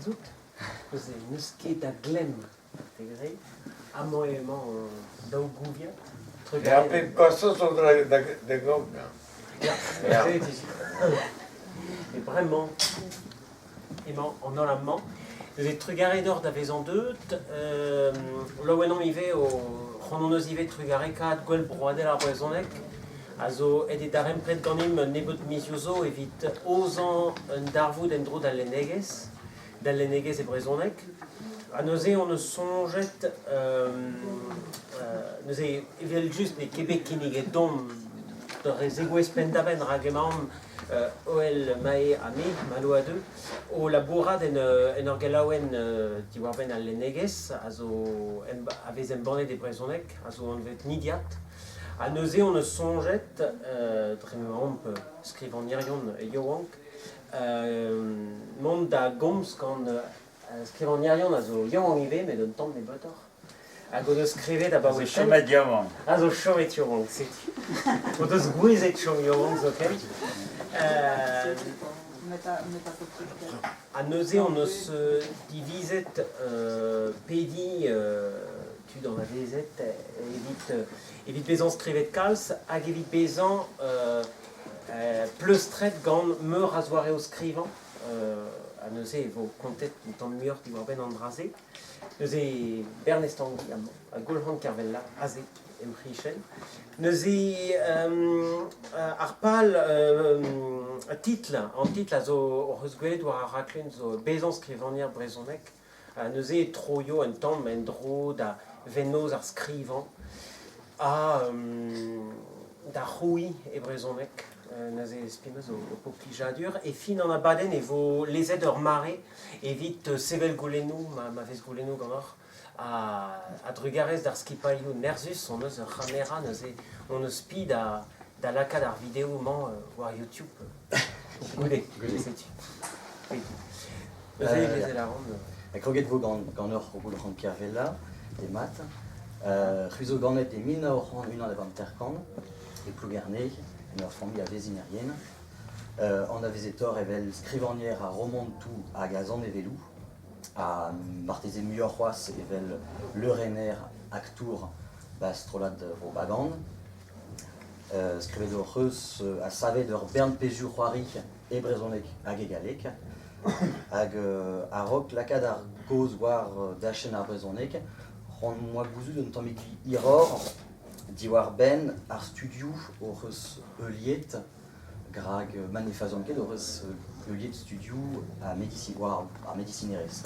Out neuze n'eus ket da glemm marteze. Amañ emañ an daou gouviad. Ya, pep kostañ zo da gomz. Ya, E bremañ emañ an holl amañ. Neuze trugarez deoc'h da vezañ deuet. Laouen omp ivez o c'hoant hon eus ivez trugarekaat Gouel Broadel ar Brezhoneg a zo aet e darempred ganimp un nebeud mizioù zo evit aozañ un darvoud en-dro d'al lennegezh, d'al lennegezh e brezhoneg. Ha neuze hon eus soñjet, neuze evel-just n'eo ket bet kinniget deomp dre zegouezh penn-da-benn rak emaomp Hoel, Mae ha me, Malo ha Deu, o labourat en, en ur gelaouenn diwar-benn al lennegezh a zo a vez embannet e brezhoneg, a zo anvet Nidiad. Ha neuze hon eus soñjet, dre m'emaomp skrivagnerion yaouank, mont da gomz gant skrivagnerion a zo yaouank ivez, met un tamm nebeutoc'h, hag o deus skrivet abaoe A zo chomet yaouank. A zo chomet yaouank, setu. O deus gouezet chom yaouank zoken. Ha neuze hon eus divizet pediñ tud anavezet evit, evit bezañ skrivet kalz hag evit bezañ pleustret gant meur a zoareoù skrivañ. Ha neuze e vo kontet un tamm muioc'h diwar-benn an dra-se. Neuze Bernez Tangi amañ, ha Goulc'han Kervella aze em c'hichen. Neuze ar pal titl, an titl a zo hoc'h eus gwelet war ar raklun zo bezañ skrivagner brezhonek. Ha neuze e troio un tamm en-dro da vennozh ar skrivañ ha da c'hrouiñ e brezhoneg. Neuze spinozh ho po plijadur. E fin an abadenn e vo lezet ur mare evit sevel goulennoù, ma vez goulennoù ganeoc'h. A-drugarez d'ar skipailhoù nerzhus hon eus ur c'hamera neuze hon eus spi da lakaat ar video-mañ war YouTube goude. Setu. Neuze lezel a ran. Kroget vo gant ganeoc'h Goulc'han Kervella, demat. C'hwi zo ganet e 1951 e Plougerne, en ur familh a vezhinerien. Anavezetoc'h evel skrivagner ar romantoù hag a zanevelloù, ha marteze muioc'h c'hoazh evel leurenner aktour ba strollad Bro Bagan. Skrivet hoc'h eus ha savet ur bern pezhioù-c'hoari e brezhoneg hag e galleg. Hag a-raok lakaat ar gaoz war dachenn ar brezhoneg, c'hoant 'moa gouzout un tammig hiroc'h diwar-benn ar studioù hoc'h eus heuliet, rak ma ne fazian ket hoc'h eus heuliet studioù a war ar medisinerezh.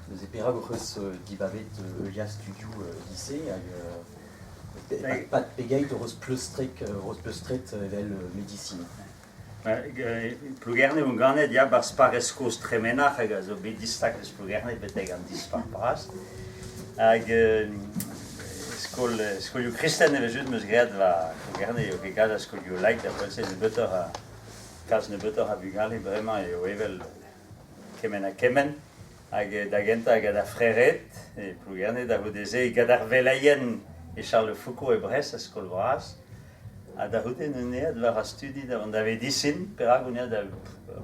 Neuze perak hoc'h eus dibabet heuliañ studioù lise hag pad pegeit hoc'h eus pleustret evel medisin? Plougerne on ganet, ya, 'barzh parrez kozh Tremenac'h hag a zo bet distag eus Plougerne betek an Dispac'h bras. Hag skol, skolioù kristen evel-just 'm eus graet war Plougerne eo ket kalz a skolioù laik da poent-se nebeutoc'h a kalz nebeutoc'h a vugale bremañ eo evel kement ha kement. Hag da gentañ gant ar frered e Plougerne, da c'houde-se gant ar veleien e Charles Foucault e Brest, a skol vras. Ha da c'houde on aet war ar studi da vont da vedisin. Perak on aet da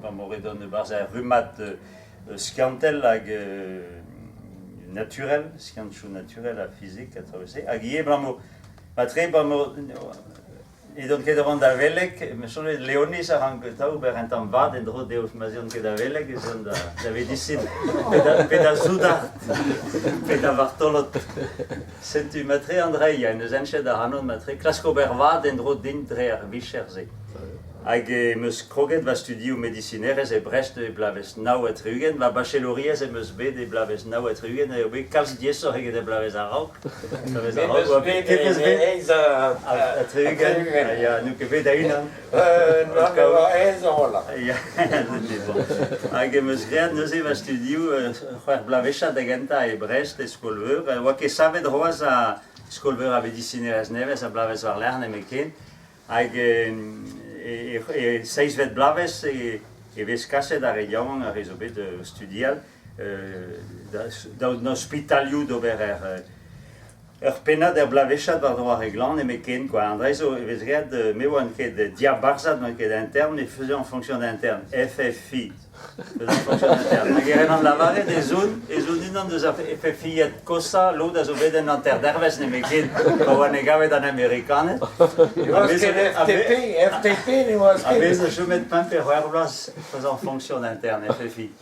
ba Moredon e-barzh ar rummad skiantel hag naturel, skiantoù naturel ha fizik ha traoù-se. Hag ivez abalamour, matre abalamour Edon ket o vont da veleg, me soñj Leoniz a rank atav ober un tamm vad en-dro dezho ma'z eont ket da veleg ez eont da, da vedisin, pe da, pe da soudard, pe da vartolod. Setu matre Andrei, en deus henchet ac'hanon matre klask ober vad en-dro din dre ar vicher-se. Hag em eus kroget va studioù medisinerezh e Brest e bloavezh 69, va bachelouriezh em eus bet e bloavezh 69, eo bet kalz diaesoc'h eget e bloavezh a-raok. Bloavezh a-raok oa bet Ket bet eizh ha 60, ya, n'eo ket bet a-unan. Aes a-walc'h. Ya, Hag em eus graet neuze va studioù c'hwec'h bloavezhiad da gentañ e Brest, e skol-veur. Oa ket savet c'hoazh a skol-veur a vedisinerezh nevez a bloavezh war-lerc'h nemetken. Hag e seizhvet bloavezh e vez kaset ar re yaouank, ar re zo bet o studial, d'an ospitalioù d'ober er... Ur pennad er bloavezhiad war-dro ar re glan nemetken kwa. An dra zo e vez graet, me oan ket diabarzhad, n'oan ket interne, mais faisait en fonction d'interne, FFI. Faisait en fonction d'interne. Hag e renan lavaret ez on, ez on unan deus ar FFI-ed kosañ, lod a zo bet en hanter-dervezh nemetken, pa oa ne gavet an Amerikaned. Ne oas ket FTP, FTP ne oas ket. A vez chomet pemp pe c'hwec'h vloaz faisant fonction d'interne, FFI.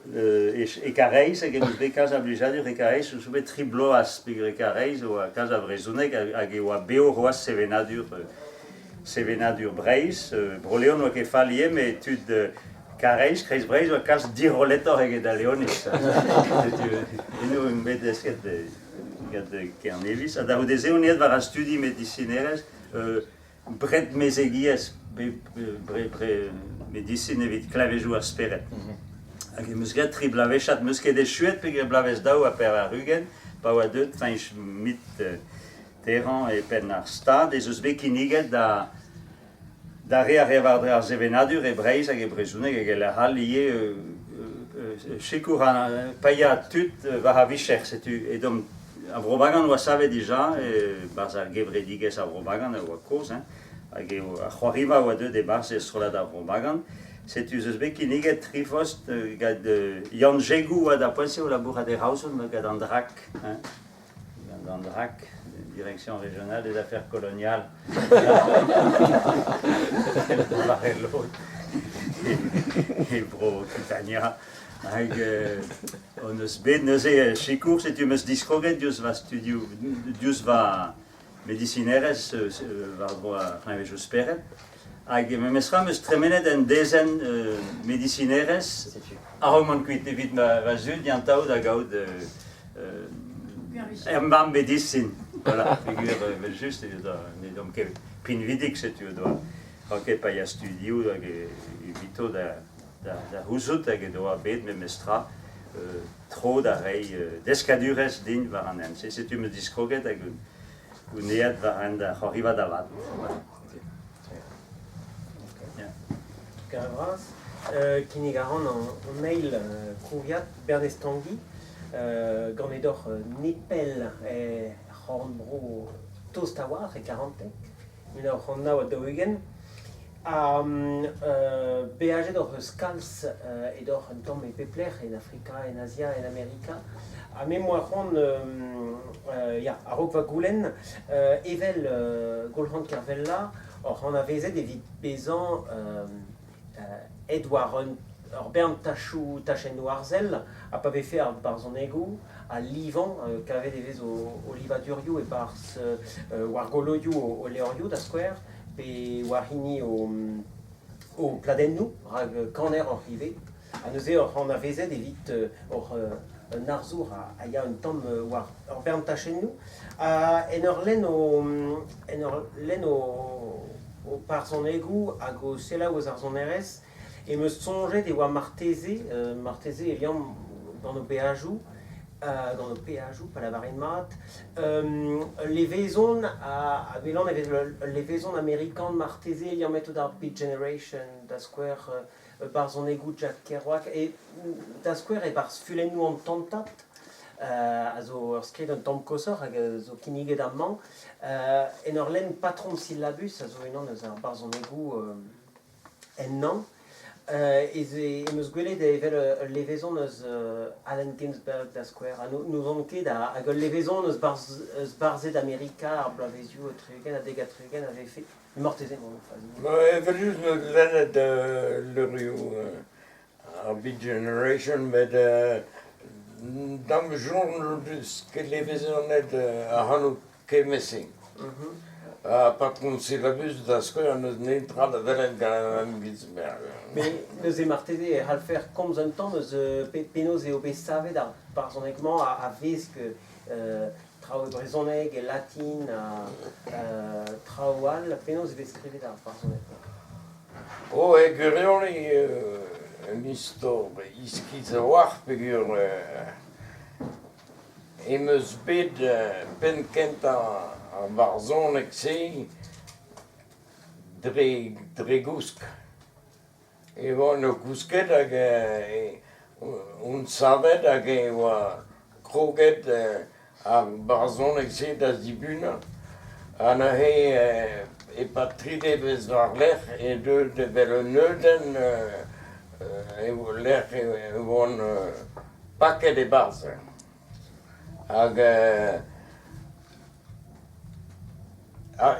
E Karaez hag en deus bet kalz a blijadur e Karaez, zo bet tri bloaz peogwir e Karaez e oa kalz a vrezhoneg hag e oa bev c'hoazh sevenadur sevenadur Breizh. Bro-Leon oa ket fall ivez, met tud Karaez, kreiz Breizh oa kalz dirolletoc'h eget al Leoniz. Setu eno on bet desket gant Kerneviz. Ha da c'houde-se on aet war ar studi medisinerezh. Bredmezegiezh, medisin evit kleñvedoù ar spered. Hag em eus graet tri bloavezhiad, 'm eus ket echuet peogwir bloavezh 42, pa oa deuet Fañch Mitterrand e penn ar Stad, ez eus bet kinniget da da re a rae war-dro ar sevenadur e Breizh hag e brezhoneg hag e lec'h all ivez sikour paeañ tud war ar vicher. Setu edomp Ar Vro-Bagan a oa savet dija e-barzh ar gevredigezh ar Vro-Bagan a oa kozh, hein, hag eo ar c'hoariva a oa deuet e-barzh e strollad ar Vro-Bagan. Setu ez eus bet kinniget tri fost gant Yann Jegou oa d'ar poent-se o labourat e Roazhon gant an DRAC, hein, gant an DRAC, Direction Régionale des Affaires Coloniales. War e lod e bro Okitania. Hag hon eus bet neuze sikour, setu 'm eus diskroget diouzh va studioù, diouzh va medisinerezh war-dro ar c'hleñvedoù spered. Hag memestra 'm eus tremenet un dezenn medisinerezh a-raok mont kuit evit ma zud diantav da gaout ur mamm medisin. Voilà, peogwir evel-just n'edomp ket pinvidik, setu o doa ranket paeañ studioù hag evito da da c'houzout hag he doa bet memestra tro da reiñ deskadurezh din war an hent-se. Setu 'm eus diskroget hag on aet war hent ar c'hoariva da vat. Trugarez bras. Kinnig a ran an eil krouiad, Bernez Tangi, ganet oc'h nepell er c'horn-bro tost a-walc'h e Karanteg. 1949. Ha beajet hoc'h eus kalz edoc'h un tamm e pep lec'h, en Afrika, en Azia, en Amerika. Ha me 'm boa c'hoant, ya, a-raok va goulenn, evel Goulc'han Kervella oc'h anavezet evit bezañ aet war ur bern tachoù tachennoù arzel, ha pa vefe ar barzhonegoù, al livañ, kavet e vez o livadurioù e-barzh war goloioù o levrioù da skouer, pe war hini o pladennoù, rak kaner oc'h ivez. Ha neuze oc'h anavezet evit oc'h un arzour a ya un tamm war ur bern tachennoù. Ha en ur lenn o, en ur lenn o, o parzhonegoù hag o selaou eus ar sonerezh, em eus soñjet e oa marteze, marteze e liamm gant o beajoù, gant ho peajoù, pa lavarin mat, ul levezon a welan evel ul levezon amerikan marteze liammet ouzh ar Beat Generation, da skouer barzhonegoù Jack Kerouac, e, da skouer e-barzh Fulennoù an tantad, a zo ur skrid un tamm koshoc'h hag a zo kinniget amañ, en ur lenn Patrom Syllabus, a zo unan eus ar barzhonegoù ennañ, ez em eus gwelet evel ul levezon eus Allen Ginsberg da skouer, ha n'ouzon ket hag ul levezon eus eus barzhed Amerika ar bloavezioù 60 ha 70 a vefe. Marteze emaon o faziañ. Evel-just 'm eus lennet levrioù ar Beat Generation met da'm soñj ket levezonet ac'hanout kement-se. Ha patron Syllabus da skouer n'eus netra da welet gant an Ginsberg. Mais neuze marteze e c'hallfer komz un tamm eus penaos eo bet savet ar barzhoneg-mañ a-vesk traoù e brezhoneg, e latin ha traoù all. Penaos e vez skrivet ar barzhoneg-mañ? Oh, e gwirionez un istor iskis a-walc'h peogwir em eus bet penn-kentañ ar varzhoneg-se dre gousk. E oan o kousket hag on savet hag e oa kroget ar barzhoneg-se da zibunañ ha neuze e-pad tri devezh war-lerc'h e deuet evel un neudenn e-lec'h e oan paket e-barzh. Hag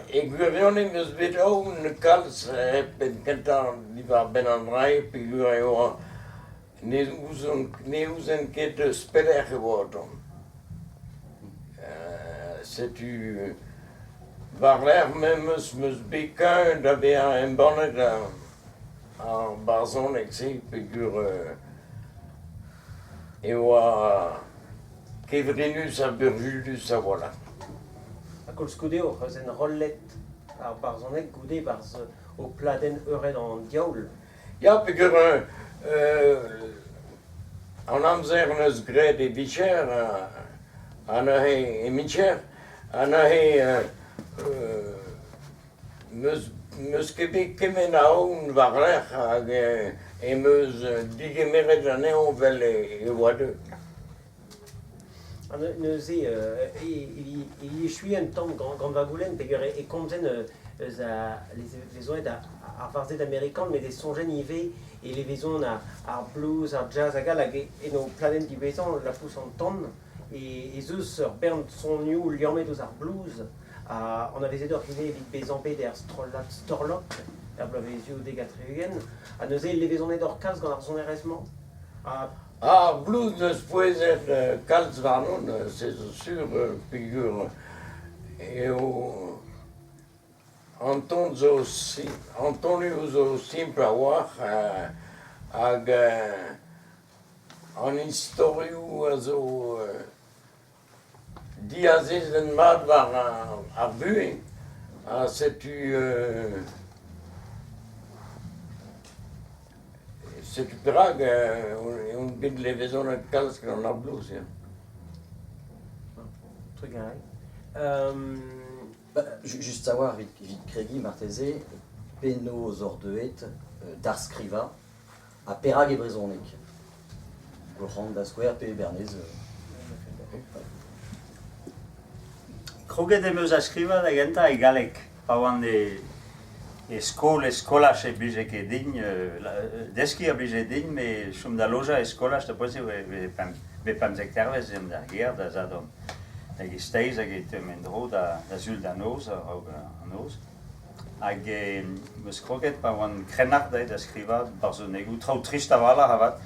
e gwirionez 'm eus bet aon kalz penn-kentañ diwar-benn an dra-se peogwir e oa ne ouzon ne ouzen ket eus pelec'h e oa o tont. Setu war-lerc'h memes 'm eus bet keun da vezañ embannet ar barzhoneg-se peogwir e oa kevrinus ha burzhudus a-walc'h. Ha koulskoude hoc'h eus enrollet ar barzhoneg goude 'barzh ho pladenn Eured an Diaoul. Ya, peogwir an amzer 'neus graet e vicher ha neuze e micher ha neuze 'meus ket bet kement a aon war-lerc'h hag em eus degemeret anezhañ 'vel e oa deuet. Ha neuze evit echuiñ un tamm gant va goulenn peogwir e komzen eus levezonet ar varzhed amerikan met e soñjen ivez e levezon ar blues, ar jazz hag all hag en ho pladenn diwezhañ Lapous an tan ez eus ur bern sonioù liammet ouzh ar blues ha anavezet oc'h ivez evit bezañ bet er strollad Storlok er bloavezioù 70 ha neuze levezonet oc'h kalz gant ar sonerezh-mañ ha Ar blues 'neus pouezet kalz warnon, se zo sur peogwir eo an ton zo an tonioù zo simpl a-walc'h hag an istorioù a zo diazezet mat war ar vuhez ha setu setu perak on bet levezonet kalz gant ar blues ya. Trugarez. Bah, just savoir evit, evit kregiñ marteze penaos oc'h deuet d'ar skrivañ Ha perak e brezhoneg? Gourc'han da skouer pe Bernez Kroget em eus da skrivañ da gentañ e galleg pa oan e e skol, e skolaj e blije ket din, deskiñ a blije din met chom da lojañ e skolaj da poent eo e pemzek dervezh ez eomp d'ar gêr da Sadorn da greisteiz hag e teuomp en-dro da Sul da noz a-raok an noz. Hag em eus kroget pa oan krennard da skrivañ barzhonegoù, traoù trist a-walc'h avat.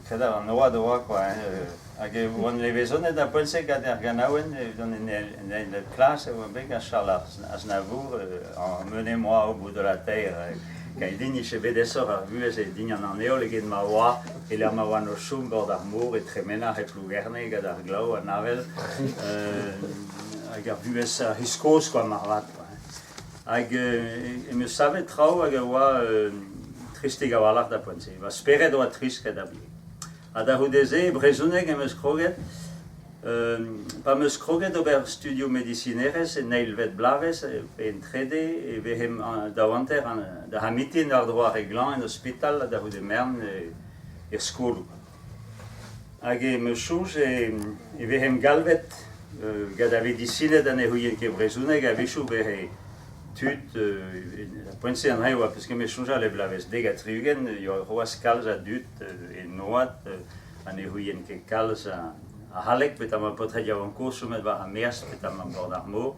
Kredañ an oad a oa kwa hein. Hag e oan levezonet ar poent-se gant ar ganaouenn evit an eil klas e oa bet gant Charles Aznavour Emmenez-moi au bout de la terre. Gant din e bet aesoc'h ar vuhez e din an heol eget ma oa e-lec'h ma oan o chom bord ar mor e Tremenac'h e Plougerne gant ar glav, an avel. Hag ar vuhez a c'hiz-kozh kwa moarvat kwa. Hag em eus savet traoù hag a oa tristik a-walc'h da poent-se. Va spered a oa trist ket-ha-bie. Ha da c'houde-se, e brezhoneg em eus kroget, pa 'm eus kroget ober studioù medisinerezh en eilvet bloavezh pe en trede e vezemp daou-hanter da c'hamitin war-dro ar re glañv en ospital ha da c'houde merenn er skoloù. Hag em eus soñj e vezemp galvet gant ar vedisined ha ne c'houient ket brezhoneg a-wechoù 'veze tud ar poent-se an dra e oa peus ket met soñjal e bloavezh 70 e oa c'hoazh kalz a dud en oad ha ne c'houient ket kalz a c'halleg petamant paotred yaouank kozh chomet war ar maez petamant bord ar mor.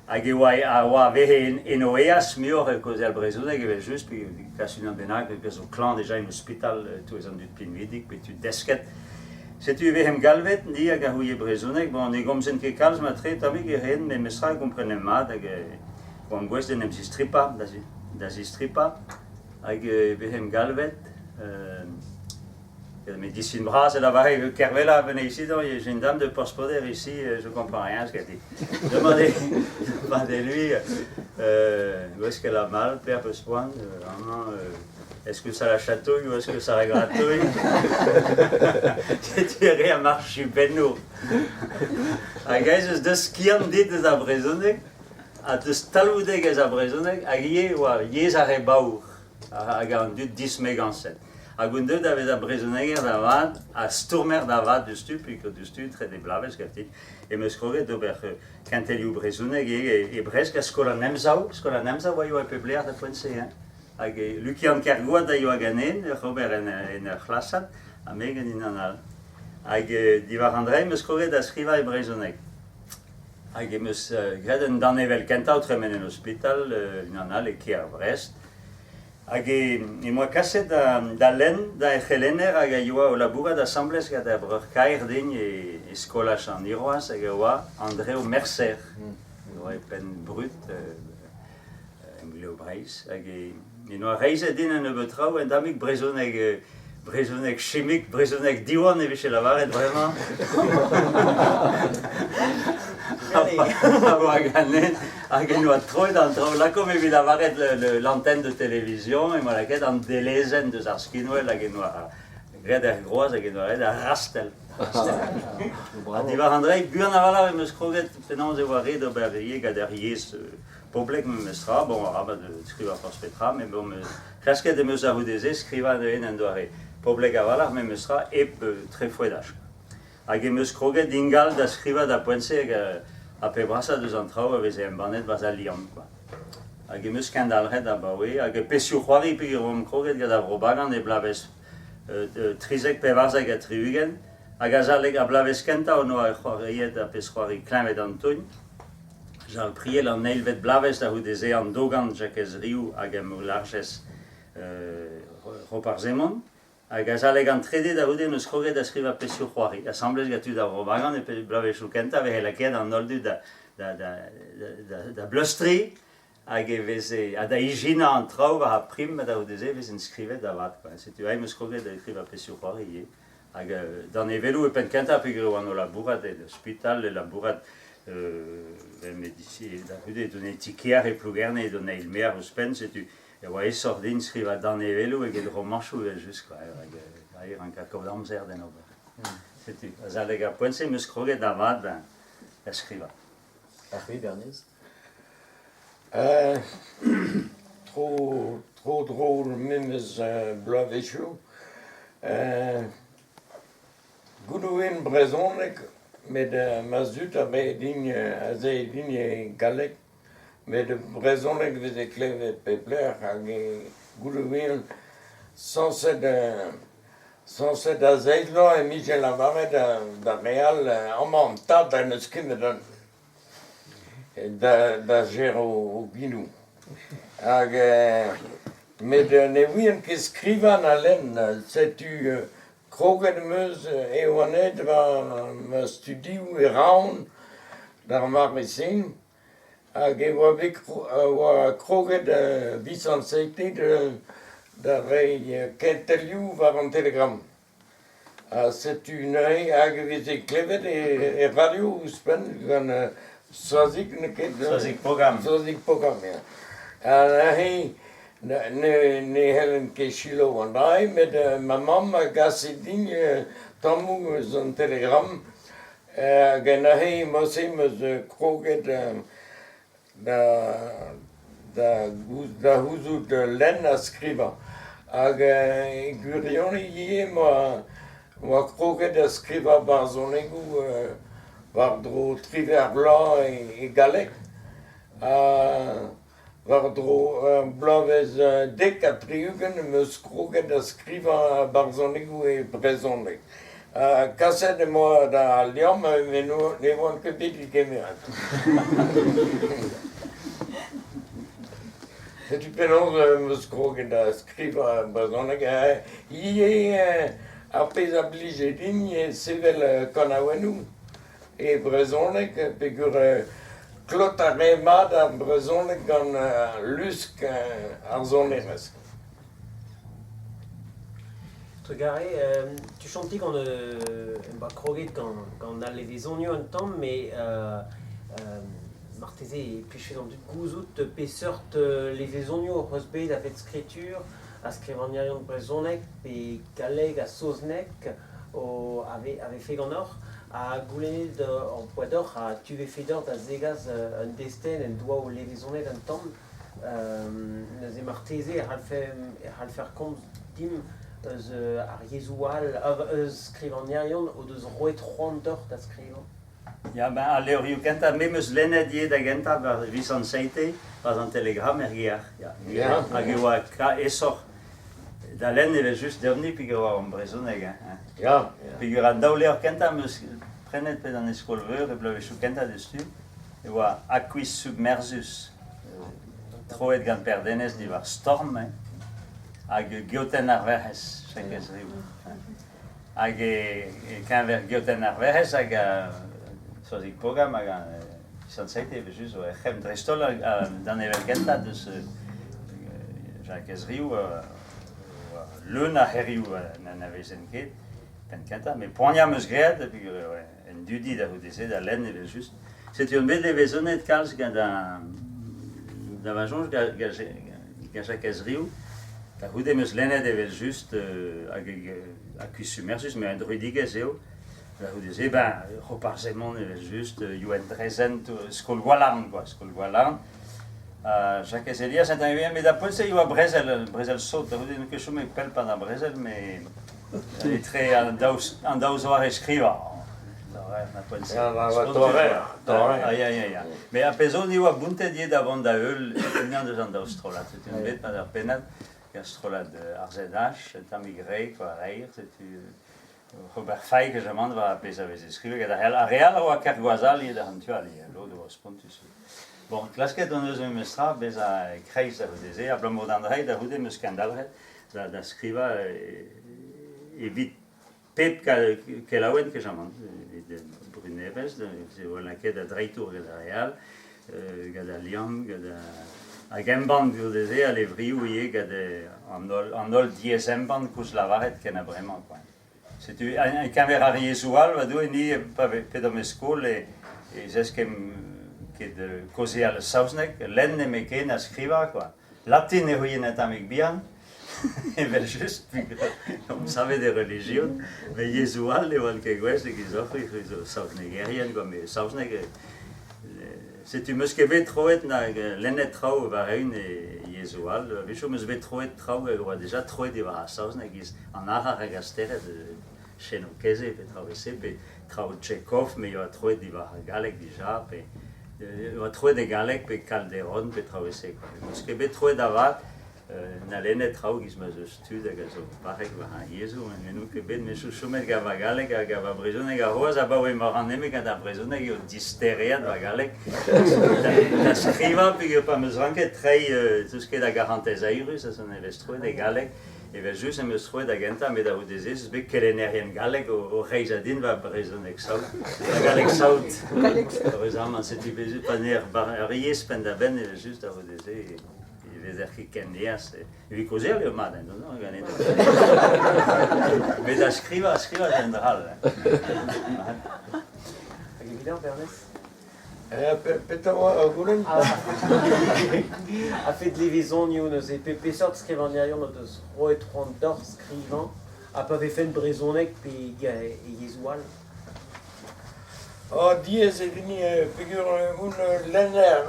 Hag e oa a oa vehe en o eas muioc'h e kaozeal brezhoneg evel-just, pe kas unan bennak a zo klañv deja en ospital e-touez an dud pinvidik pe tud desket. Setu e vezemp galvet, ni hag a c'houie brezhoneg, bon ne gomzen ket kalz matre tammig e reen memestra e komprenemp mat hag e oamp gouest d'en em zistripañ, da zistripañ hag e vezemp galvet Médecine bras, elle a Kervella, venez ici, j'ai une dame de Porspoder ici, je comprends rien à ce qu'elle dit. Demandez, demandez-lui où est-ce qu'elle a mal, Père Pespoint, vraiment, est-ce que ça la chatouille ou est-ce que ça la gratouille? Setu a march benno. Hag ez eus deus skiant dit eus ar brezhoneg, ha deus talvoudegezh ar brezhoneg, hag ivez oa yezh ar re baour hag an dud dismegañset. Hag on deuet da vezañ brezhoneger da vat ha stourmer da vat diouzhtu, peogwir diouzhtu trede bloavezh ganti, em eus kroget d'ober kentelioù brezhoneg ivez e Brest gant Skol an Emsav. Skol an Emsav a yoa e pep lec'h da poent-se. Hein. Hag Lukian Kergoat a yoa ganen oc'h ober en, en ur c'hlasad, ha me gant unan all. Hag diwar an dra em eus kroget da skrivañ e brezhoneg. Hag em eus graet un danevell kentañ o tremen en ospital, unan all e kêr Vrest. Hag e oa kaset da lenn da he c'helenner hag a yoa o labourat asambles gant ar breur-kaer din e skolaj an Hirwazh hag a oa Andrev Merser, e oa e penn brud Emglev Breizh. Hag e noa reizhet din un nebeud traoù, un tammig brezhoneg brezhoneg chimik, brezhoneg Diwan e vije lavaret bremañ. A oa ganen hag en doa troet an traoù. Lakaomp evit lavaret l'antenne de télévision, emañ lakaet an delezenn deus ar skinwel hag en doa graet er groaz hag en doa graet ar rastell. Ha diwar an dra, buan a-walc'h em eus kroget penaos e oa ret ober ivez gant ar yezh poblek memestra. Bon, arabat skrivañ forzh petra, met bon, klasket em eus a-c'houde-se skrivañ neuze en doare poblek a-walc'h memestra hep trefoedach. Hag em eus kroget ingal da skrivañ da poent-se hag ar pep brasañ deus an traoù a veze embannet 'barzh al Liamm kwa. Hag em eus kendalc'het abaoe hag pezhioù c'hoari peogwir oamp kroget gant ar Vro-Bagan e bloavezh 13, 14 ha 60 hag azalek ar bloavezh kentañ hon oa c'hoariet ar pezh-c'hoari Kleñved an Togn. Jarl Priel an eilvet bloavezh da c'houde-se an Dogan Jakez Riou hag Emoularjez Roparz Hemon. Hag azalek an trede da c'houde 'm eus kroget da skrivañ pezhioù c'hoari asambles gant tud ar Vro-Bagan e bloavezhioù kentañ e veze lakaet an holl dud da bleustriñ hag e veze ha da ijinañ an traoù war ar prim ha da c'houde-se e vezent skrivet da vat kwa. Setu aze 'm eus kroget da skrivañ pezhioù c'hoari ivez. Hag danevelloù e penn-kentañ peogwir e oan o labourat en ospital, e labourat da c'houde edon e ti-kêr e Plougerne edon eil-maer ouzhpenn, setu E oa aesoc'h din skrivañ danevelloù eget romanchoù evel-just kwa, hag e ranker kaout amzer d'en ober. Setu, azalek ar poent-se em eus kroget da vat da skrivañ. Ha c'hwi, Bernez? Tro, tro-dro memes bloavezhioù. Gouloù brezhoneg met ma zud a rae din aze din e galleg. Met brezhoneg 'veze klevet pep lec'h hag goude sañset sañset da zeiz vloaz em bije lavaret d'ar re all amañ an tad en deus kemmet da ser o genoù. Hag met ne ouien ket skrivañ na lenn, setu kroget em eus e oan aet war ma studioù e Raon d'ar mare-se. Hag e oa bet oa kroget Visant Seite da reiñ kentelioù war an Telegram. Ha setu neuze hag e veze klevet e radio ouzhpenn gant Soazig n'eo ket? Soazig Pogam. Soazig Pogam, ya. Ha neuze ne c'hellen ket selaou an dra-se met ma mamm a gase din tammoù eus an Telegram Hag neuze mod-se 'm eus kroget da da c'houzout lenn ha skrivañ. Hag e gwirionez ivez 'm oa kroget da skrivañ barzhonegoù war-dro triwec'h vloaz e galleg ha war-dro ur bloavezh 70 em eus kroget da skrivañ barzhonegoù e brezhoneg. Kaset em boa da Liamm met ne oan ket bet degemeret. Setu penaos em eus kroget da skrivañ brezhoneg. Ivez ar pezh a blije din eo sevel kanaouennoù. E brezhoneg peogwir klot a rae mat ar brezhoneg gant lusk ar sonerezh. Trugarez, tuchantik on em boa kroget gant al levezonioù un tamm, met marteze e plije d'an dud gouzout peseurt levezonioù hoc'h eus bet a-fet skritur ha skrivagnerion brezhonek pe galleg ha saozneg a vefe ganeoc'h ha goulennet hor boa deoc'h ha tu vefe deoc'h da zegas un destenn en doa ho levezonet un tamm. Neuze marteze e c'hallfer komz dimp eus ar yezhoù all, eus skrivagnerion o deus roet c'hoant deoc'h da skrivañ? Ya, ben, al levrioù kentañ, me 'm eus lennet ivez da gentañ war Visant Seite, war an Telegram er gêr. Ya. Ya. Hag e oa aesoc'h da lenn evel-just deomp-ni peogwir e oa an brezhoneg. Hein. Ya. Peogwir an daou levr kentañ 'm eus prenet pe d'an skol-veur e bloavezhioù kentañ deus-tu, e oa Aquis submersus, troet gant Per Denez diwar Storm, hein, hag Geotenn ar Werc'hez, Jakez Riou. Hag e-keñver Geotenn ar Werc'hez hag Soazig Pogam hag Sant Seite evel-just zo er c'hemm dreist-holl d'an evel kentañ deus Jakez Riou leun a c'herioù n'anavezen ket penn kentañ met poaniañ am eus graet peogwir en dudi da c'houde-se da lenn evel-just. Setu on bet levezonet kalz gant da ma soñj gant Jakez Riou. Da c'houde 'm eus lennet evel-just hag Akusumersus, met un droidigezh eo. Da c'houde-se, ben, Roparz Hemon evel-just, Youenn Drezen, Skol Gwalarn, quoi, Skol Gwalarn. Jakez Elias, un tamm met da poent-se e oa brezel, brezel sot. Da c'houde n'on ket chomet pell pad ar brezel, met etre an daou zoare skrivañ. Ah, ya, ya, ya. Met ar pezh zo, ni oa bountet ivez da vont da heul unan eus an daou strollad. Setu bet pad ar pennad. Ur strollad ar ZH, un tammig re, quoi, reir, setu ober fae kejamant war ar pezh a veze skrivet gant ar re all a oa Kergoazal ivez d'ar tu all ivez, lod a oa spontus. Bon, klasket hon eus memestra bezañ e-kreiz da c'houde-se, abalamour d'an dra da c'houde 'm eus kendalc'het da skrivañ evit pep kelaouenn kejamant, evit Brunevez, e oa lakaet da dreitour gant ar re all, gant al Liamm, gant hag embann goude-se al levrioù ivez gant an holl diez-embann koulz lavaret ken a bremañ kwa. Setu e-keñver ar yezhoù all, va Doue, ni pa p'edomp e skol e zeskemp ket kaozeal saozneg, lenn nemetken ha skrivañ kwa. Latin e c'houien un tammig bihan, evel-just, omp savet e relijion, met yezhoù all ne oant ket gouest e-giz oc'h, c'hwi zo saoznegerien, kwa, met saozneg, setu 'm eus ket bet troet nag lennet traoù war-eeun e yezhoù all. A-wechoù 'm eus bet troet traoù hag a oa deja troet diwar ar saozneg, e-giz an arar hag ar stered, Chenoù-keze pe traoù e-se, pe traoù Tchekhov, me a oa troet diwar ar galleg dija, pe oa troet e galleg pe Calderon pe traoù e-se kwa. N'eus ket bet troet avat na lennet traoù giz ma 'z eus tud hag a zo barrek war ar yezhoù, met n'on ket bet, me zo chomet gant va galleg hag va brezhoneg ha c'hoazh abaoe ma ran nemet gant ar brezhoneg eo distereat va galleg da skrivañ peogwir pa 'm eus ranket treiñ 'z eus ket a garantez eürus a zo nevez troet e galleg. Evel-just em eus troet da gentañ, met a-c'houde-se ez eus bet kelennerien galleg o reizhañ din va brezhoneg saout, va galleg saout. Heureuzamant, setu bezut pa n'eo ar yezh penn-da-benn evel-just a-c'houde-se e vezer ket ken aes. Evit kaozeal eo mat, non, non, ganin. Met da skrivañ, skrivañ zo un dra all. Hag evidoc'h, Bernez? Petra oa ar goulenn? A-fet levezonioù neuze, peseurt skrivagnerion o deus roet c'hoant deoc'h skrivañ, ha pa vefent brezhoneg pe e yezhoù all? Oh, diaes eo din peogwir on lenner,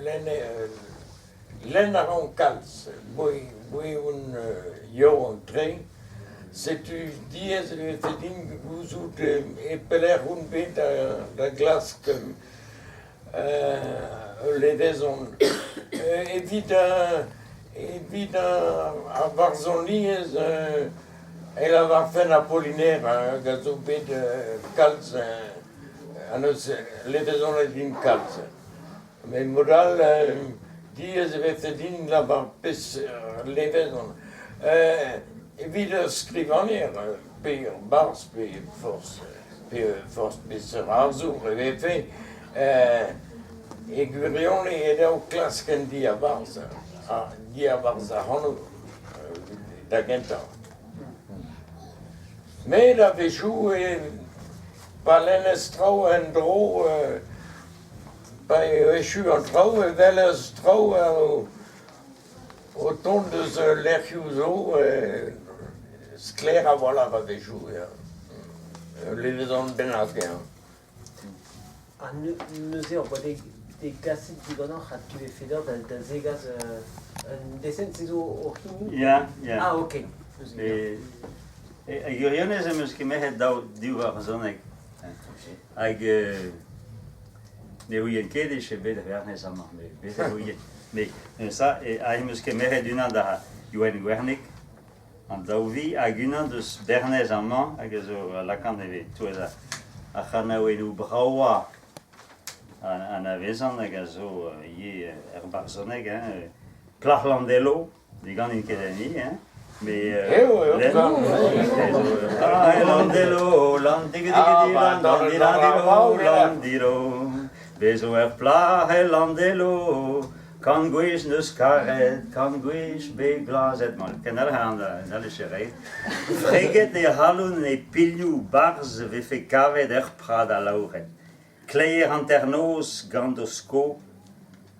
lenner, lenn a ran kalz, boe on yaouank-tre. Setu diaes e vefe din gouzout e pelec'h on bet da glask ul levezon. Evit evit ar varzhoniezh e lavarfen Apollinaire hag a zo bet kalz ha neuze levezonet din kalz. Met mod all diaes e vefe din lavar peseurt levezon. Evit ur skrivagner pe ur barzh pe forzh pe forzh peseurt arzour e vefe e gwirionez eo dav klask en diabarzh, diabarzh ac'hanout da gentañ. Met a-wechoù e pa lennez traoù en-dro Pa eo echu an traoù e welez traoù o tont eus lec'hioù zo sklaer a-walc'h a-wechoù ya. Ul levezon bennak eo. Ha neuze hor boa degaset diganeoc'h ha tu vefe deoc'h da zegas Un desen se zo o hini? Ya, ya. Ah, ok. E, e gwirionez em eus kemeret daou div varzhoneg. Hag ne ouien ket e che bet Bernez amañ, met bez e ouien. Met ça, e, hag em eus kemeret unan da Youenn Gwernig, an daou vi, hag unan deus Bernez amañ, hag a zo lakan e vez touez ar c'hanaouennoù bravañ anavezan hag a zo ivez er barzhoneg, hein, Plac'h Landelo, ne ganin ket enni, hein, met Eo, eo, lenn. Ah, Landelo, Landelo, Landelo, Landelo, bez zo ur plac'h e Landelo, kant gwech 'neus karet, kant gwech bet glazet. Bon, kendalc'h an alese re. Freget e c'halon e pilhoù barzh 'vefe kavet er prad alaouret. Kleier hanternoz gant o sko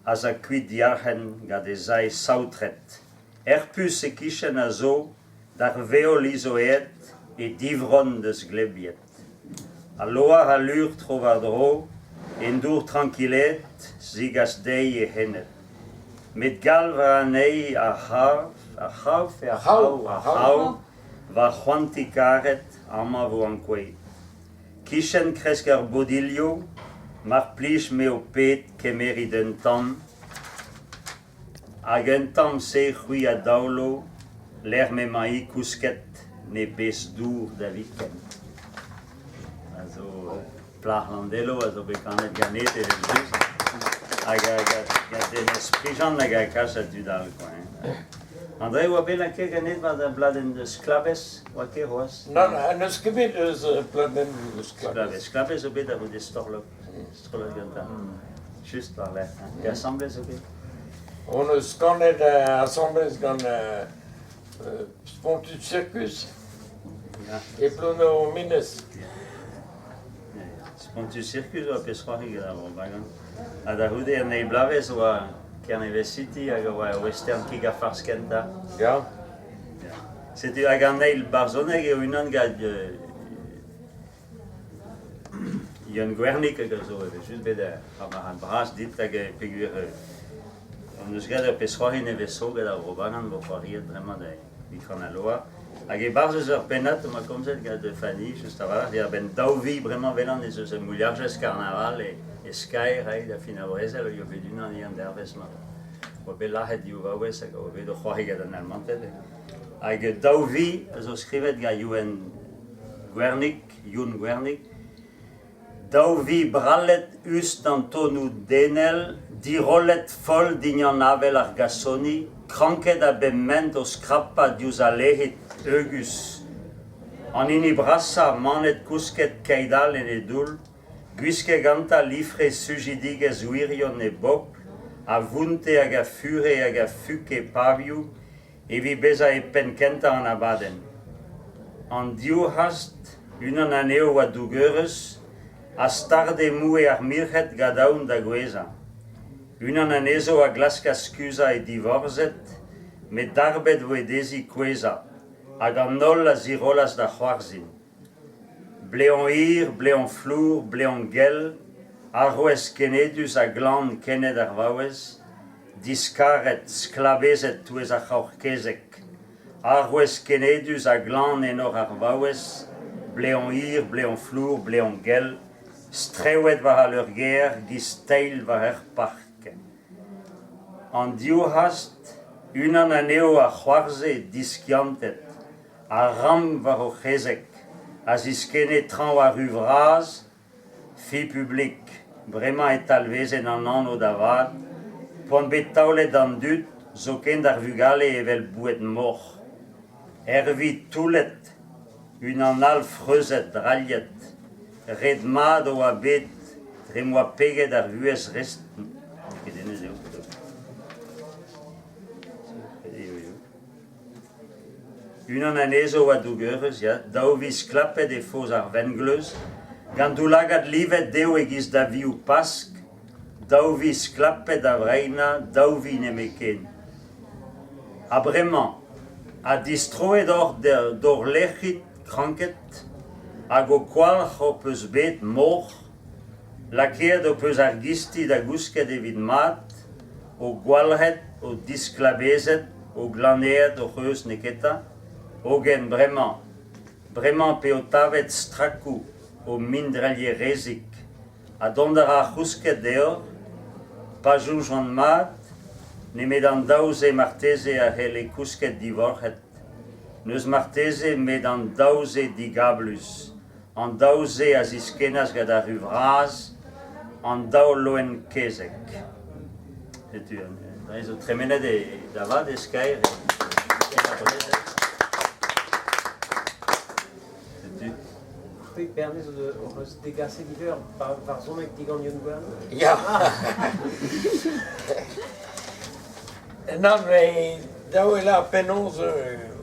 az a kuit diarc'hen gant he sae saotret. Herpus e-kichen a zo d'ar veol izoaet e divronn deus glebiet. Al loar a luc'h tro-war-dro, en dour trankilaet 'zigas dezhi he c'hened. Met galv a ra anezhi ar c'hav, ar c'hav pe ar c'hraou, ar c'hraou, va c'hoantig karet, amañ 'vo ankouaet. Kichen kresk ar bodilio, mar plij me ho ped kemerit un tamm, hag un tamm-se c'hwi a daolo lec'h m'emañ-hi kousket ne bez dour da viken. A zo plac'h Landelo a zo bet kanet ganit evel-just hag gant Denez Prigent hag a kalz a dud all quoi hein. André oa bet lakaet ganit war da bladenn Sklabez oa ket c'hoazh? Nann, n'eus ket bet eus pladenn Sklabez. Sklabez zo bet a-goude Storlok, strollad gantañ. Just war-lerc'h. Hein. Asambles zo bet? On eus kanet asambles gant Spontus Circus e Plouneour-Menez. Spontus Circus oa pezh c'hoari gant ar Vro-Bagan. Ha da c'houde an eil bloavezh oa Kernevez City hag a oa western kig ha farz kentañ. Ya. Setu hag an eil barzhoneg eo unan gant Yann Gwernig hag a zo evel-just bet ar marc'had bras dit hag peogwir hon eus graet ur pezh c'hoari nevez zo gant ar Vro-Bagan vo c'hoariet bremañ da Itron al Loar. Hag e-barzh eus ur pennad emañ komzet gant Fanny just a-walc'h diwar-benn daou vi bremañ 'welan ez eus un mouilharjez karnaval e, e Skaer aet da fin ar brezel a yoa bet unan ivez an dervezh-mañ. Oa bet lazhet div vaouez hag a oa bet o c'hoari gant an Almanted. Hag daou vi a zo skrivet gant Youenn Gwernig, Youn Gwernig, daou vi brallet us d'an tonnoù denel, dirollet foll dindan avel ar gasoni, kranket a bep ment o skrapañ diouzh al lec'hid heugus. An hini brasañ, manet kousket keit-all en e doull, gwisket gantañ lifre sujidigezh wirion e bobl, a vounte hag a fure hag a fuke pavioù evit bezañ e penn kentañ an abadenn. An div c'hast, unan anezho oa dougerez, a starde moue ar mirc'hed gant aon da gouezhañ. Unan anezho a glaskas kuzhañ e divorzhed, met darbet voe dezhi kouezhañ, hag an holl a zirollas da c'hoarzhin. Bleoñ hir, bleoñ flour, bleoñ gell, arouez kenedus ha glan kened ar vaouez, diskaret, sklabezet 'touez ar c'haoc'h-kezeg, arouez kenedus ha glan enor ar vaouez, bleoñ hir, bleoñ flour, bleoñ gell, strewet war al leurgêr 'giz teil war ur park. An div c'hast, unan anezho a c'hoarzhe diskiantet, ha ramp war o c'hezeg, a ziskenne traoñ ar ru vras, Fi publik, bremañ e talvezen an anv da vat, p'oan bet taolet d'an dud, zoken d'ar vugale evel boued moc'h. Hervi toullet, unan all freuzet, drailhet. Ret mat oa bet dre m'oa peget ar vuhez rest... Ket hennezh eo. Unan anezho a oa dougerez, ya, daou viz klapet e foz ar vengleuz, gant daoulagad livet dezho e-giz da vioù Pask, daou viz klapet da vreinañ, daou vi nemetken. Ha bremañ, ha distroet oc'h d'hor lec'hid kranket, hag ho kwalc'h ho peus bet mor, lakaet ho peus ar gisti da gousket evit mat, O gwalc'het, o disklabezet, o glanaet hoc'h eus, neketa? Hogen bremañ, bremañ p'eo tavet strakoù ho mindrailherezig, ha dont a ra ar c'housked deoc'h? Pa soñjan mat, nemet an daou-se marteze a c'helle kousket divorc'hed. N'eus marteze 'met an daou-se digablus. An daou-se a ziskennas gant ar ru vras, an daou loen-kezeg. Setu, an zo tremenet e, da vat e Skaer e, e brezel. Setu. C'hwi, Bernez, hoc'h eus degaset ivez ur varzhoneg digant Youn Guernou? Ya. Nann, met dav eo lâret penaos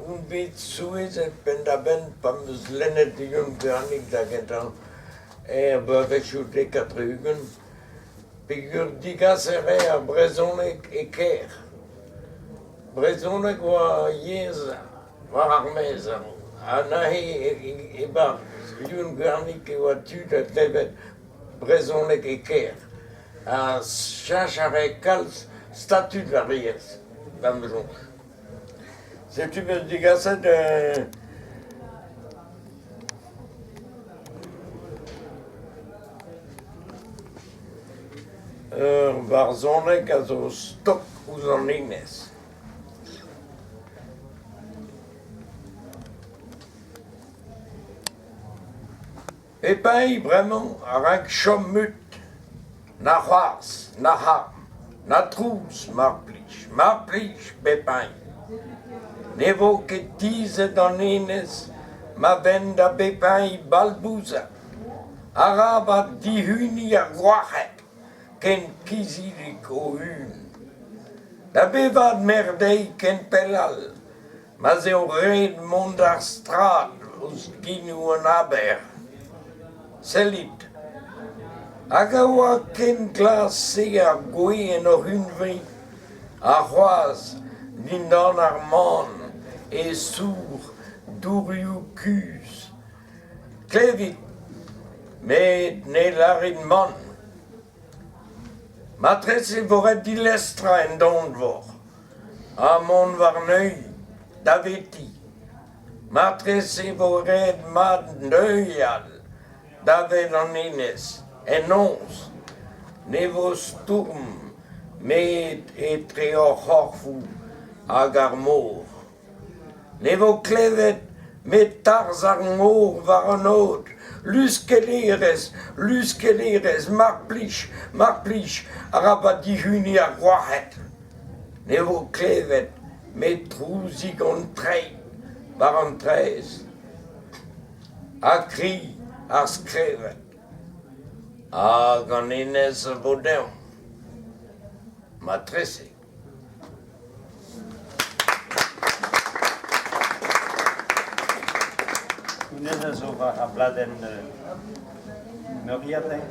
on bet souezhet penn-da-benn pa 'm eus lennet Youn Gwernig da gentañ er bloavezhioù dek ha tri-ugent peogwir degaset eo ar brezhoneg e kêr. Brezhoneg oa yezh war ar maez ha neuze e-barzh Youn Gwernig e oa tu da glevet brezhoneg e kêr ha cheñch a rae kalz statud ar yezh da'm soñj. Setu 'meus degaset ur varzhoneg a zo stok ouzh an enez. E-pad bremañ a rank chom mut, na c'hoarzh, na c'harm, na trouz mar plij, mar plij pep hini. Ne vo ket tizhet an enez ma venn da bep hini balbouzat. Arabat dihuniñ ar gwrac'hed ken kizidik o-un. Da bevar merdeiñ ken pell all Ma'z eo ret mont d'ar strad ouzh genoù an aber. Sellit, hag a oa ken glas-se ar gwez en hoc'h hunvre, ha c'hoazh dindan ar man e sour dourioù kuzh. Klevit, met ne lârit mann. Marteze e vo ret dilestrañ en donvor ha mont war-neuiñ daveti. Marteze e vo ret mat neuial davet an enez en noz. Ne vo stourm 'met etre hor c'horfoù hag ar mor. Ne vo klevet 'met tarzh ar mor war an aod, luskellerez, luskellerez, mar plij, mar plij, arabat dihuniñ ar gwrac'hed. Ne vo klevet 'met trouzig an treid war an traezh ha kri ar skreved. Hag an enez a vo deomp, matreze. Honnezh a zo war ar bladenn meuriad eo,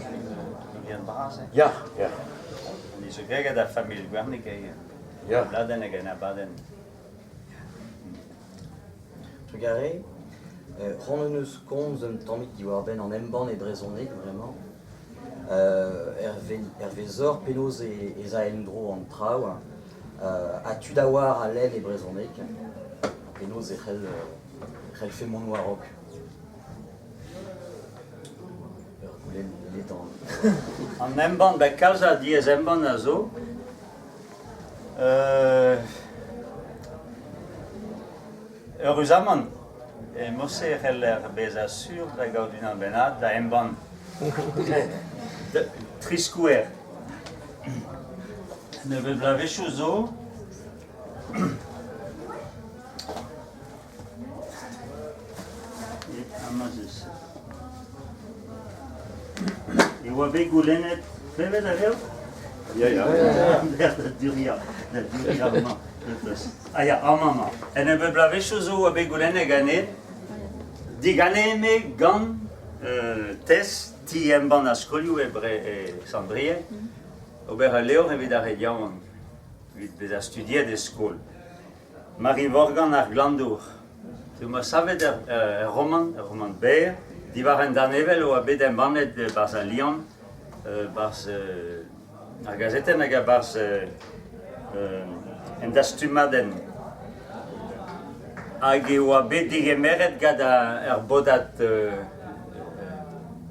meuriad bras eo. Ya, ya. Ni zo graet gant ar familh Gwernig eo. Ya. Bladenn hag un abadenn. Trugarez. C'hoant hon eus komz un tammig diwar-benn an embann e brezhoneg bremañ. Hervezoc'h penaos ez a en-dro an traoù ha tud a oar a lenn e brezhoneg penaos e c'hellfe mont war-raok. Ur goulenn ledan. An embann, ben kalz a diez embann a zo. Eüruzamant e mod-se e c'heller bezañ sur da gaout unan bennak da embann tri skouer. Nebeut bloavezhioù zo e oa bet goulennet klevet a reot? Ya, ya. Da duriañ, da duriañ amañ. Ah ya, amañ amañ. En nebeut bloavezhioù zo oa bet goulennet ganin, diganin-me gant TES, ti-embann ar skolioù e Sant-Brieg, ober ul levr evit ar re yaouank, evit bezañ studiet e skol. Mari-Vorgan ar Glandour. Setu 'ma savet ur romant, ur romant berr, diwar un danevell a oa bet embannet 'barzh Al Liamm, 'barzh ar gazetenn hag a-barzh En dastumadenn. Hag e oa bet degemeret gant ar bodad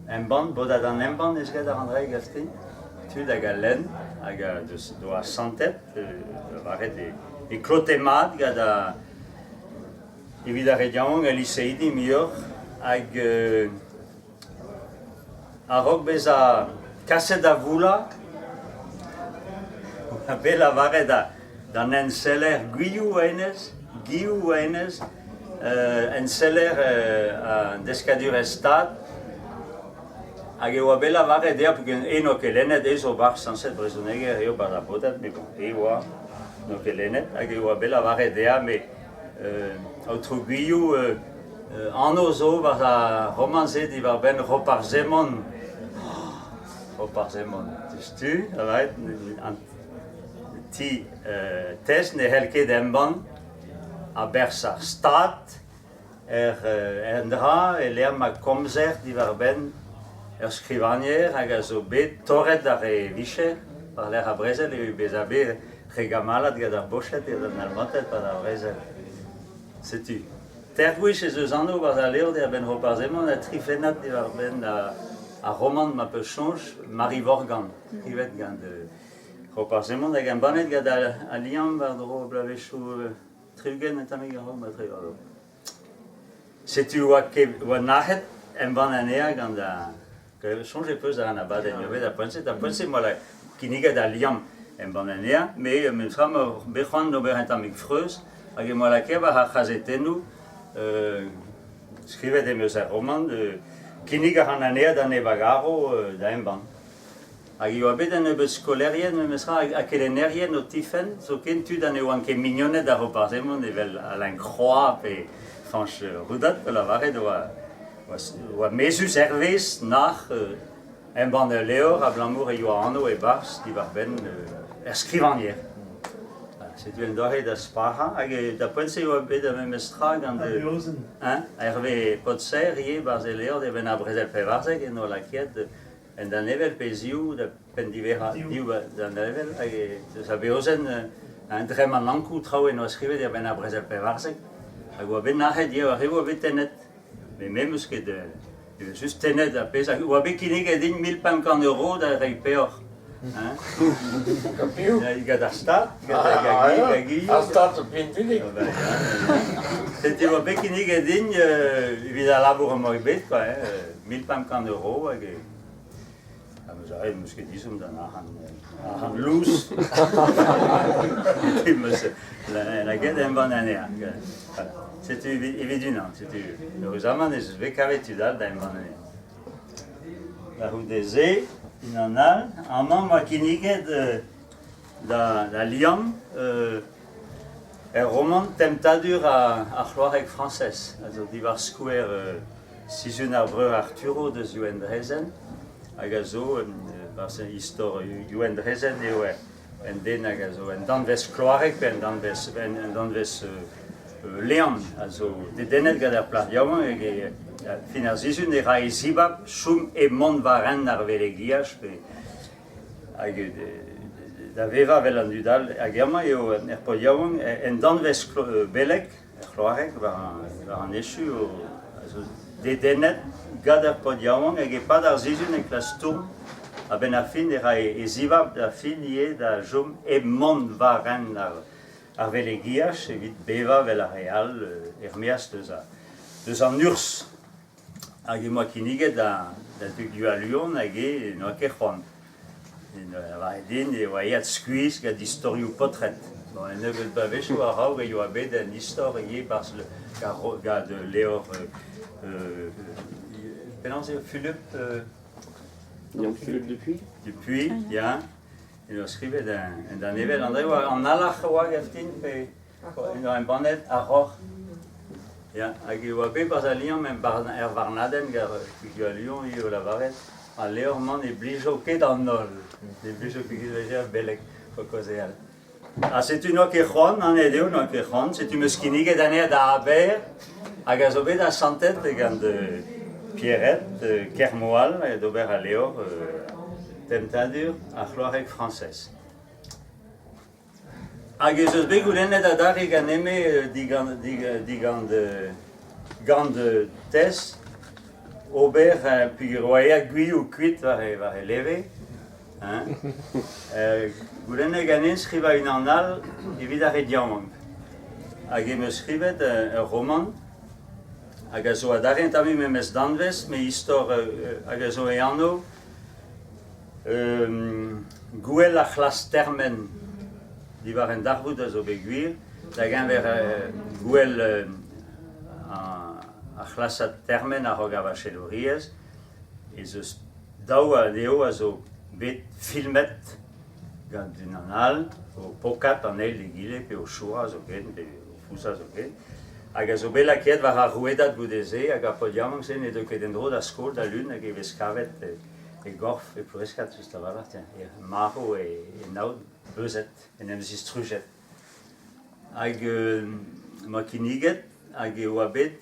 embann, bodad an embann ez graet ar an dra gafte, tud hag a lenn hag a deus doa santet, lavaret e klote mat gant a evit ar re yaouank, al liseidi muioc'h, hag a-raok bezañ kaset da voulañ, oa bet lavaret d'an enseller Gwilhou hennezh, Guillou hennezh, enseller an deskadurezh Stad, hag e oa bet lavaret dezhañ peogwir eñ n'oa ket lennet, eñ zo barzh sañset brezhoneger eo barzh ar bodad, met bon, eñ oa n'oa ket lennet, hag e oa bet lavaret dezhañ met Aotrou Gwilhou, anv zo war ar romant-se diwar-benn Roparz Hemon. Roparz Hemon, diouzhtu, avat, an ti Tes ne c'hell ket embann a-berzh ar Stad er en dra e-lec'h ma komzer diwar-benn ur skrivagner hag a zo bet torret ar e vicher war-lerc'h ar brezel evit bezañ bet Re gamalad gant ar Boched eo an Almanted 'pad ar brezel. Setu. Teir gwech ez eus anv war al levr diwar-benn Roparz Hemon ha tri fennad diwar-benn ar romant ma peus soñj, Mari Vorgan, skrivet gant Roparz Hemon hag embannet gant Al Liamm war-dro bloavezhioù 60 un tammig a-raok ma tre war-dro. Setu oa ket oa nac'het embann anezhañ gant ar soñj e peus an abadenn eo bet ar poent-se. D'ar poent-se 'moa kinniget al liamm embann anezhañ, met memestra 'ma bet c'hoant d'ober un tammig freuz hag em boa lakaet war ar c'hazetennoù skrivet em eus ar romant kinnig a ran anezhañ da neb a garo da embann. Hag e oa bet un nebeud skolaerien memestra ha kelennerien o tifenn, zoken tud ha ne oant ket mignoned da Roparz Hemon evel Alain Croix pe Fañch Roudat da lavaret oa, oa mezhus hervez nac'h embann ul levr abalamour e yoa anv e-barzh diwar-benn er skrivagner. Setu un doare da spazhañ hag da poent-se e oa bet ar memes tra gant hein, Hervé Podser ivez 'barzh e levr diwar-benn ar brezel 14 en doa lakaet En danevell pe ziv da penn diverrañ div danevell hag eus Abeozen un dremm an Ankoù traoù en doa skrivet er benn ar brezel 14 hag oa bet nac'het ivez ar re oa bet tennet met me 'm eus ket just tennet ar pezh hag oa bet kinniget din 1500 euro da reiñ peoc'h hein gant ar Stad gant Ar Stad zo pinvidik. Setu oa bet kinniget din evit al labour am boa bet quoi 1500 euro hag ha meus aet meus ket ezhomm d'an arc'hant arc'hant lous meus lakaet embann anezhañ voilà. Setu evit unan setu eüruzamant ez eus bet kavet tud all da embann anezhañ da c'houde-se unan all amañ 'moa kinniget da liamm er romant Temptadur ar c'hloareg Frañsez a zo diwar skouer Sizhun ar breur Arturo deus Youenn Drezen hag a zo barzh istor Youenn Drezen eo un den hag a zo un danvez kloareg pe un danvez un danvez lean a zo dedennet gant ar plac'h yaouank hag e fin ar sizhun e ra e zibab chom e mont war hent ar velegiaj pe Hag da vevañ evel an dud all. Hag amañ eo er paotr yaouank en danvez beleg, er c'hloareg, war an echu, a zo dedennet gant ar paotr yaouank hag e-pad ar sizhun e klask stourm. A-benn ar fin e ra e zibab da fin ivez da chom hep mont war hent ar velegiaj evit bevañ evel ar re all er-maez deus an urzh. Hag em boa kinniget da dud Hualuon hag e n'oa ket c'hoant. Lavaret din e oa aet skuizh gant istorioù paotred. Bon, un nebeud bloavezhioù a-raok e oa bet un istor ivez barzh gant levr penaos eo Fulup Yann-Fulup Dupuy Dupuy, ya. En doa skrivet un danevell. An dre oa an alarc'h a oa gantin pe En doa embannet ar roc'h. Ya, hag e oa bet barzh al liamm er varnadenn gant Hugues ivez o lavaret al levr-mañ ne blijo ket an holl. Ne blijo ket ar beleg o kaozeal. Ha setu n'oa ket c'hoant, anez eo n'oa ket c'hoant, setu 'm eus kinniget anezhañ da Aber hag a zo bet asantet gant Pierrette Kermoal d'ober al levr Temptadur ar c'hloareg Frañsez. Hag ez eus bet goulennet adarre ganeme digant, digant, gant Tess ober peogwir oa aet Gwilhou kuit war e, war e leve. Hein? Goulennet ganin skrivañ unan all evit ar re diamank. Hag em eus skrivet ur romant hag a zo adarre un tammig memes danvez, met istor hag a zo e anv Gouel ar c'hlas termen diwar un darvoud a zo bet gwir da-geñver gouel ar c'hlasad termen a-raok ar vachelouriezh ez eus daou anezho a zo bet filmet gant unan all o pokat an eil d'egile pe o chourañ zoken pe o fouzhañ zoken hag a zo bet lakaet war ar rouedad goude-se hag ar paotr yaouank-se ne deu ket en-dro da skol da Lun hag e vez kavet e gorf e Ploueskad just a-walc'h, marv e naon beuzet, en em zistrujet. Hag 'ma kinniget hag e oa bet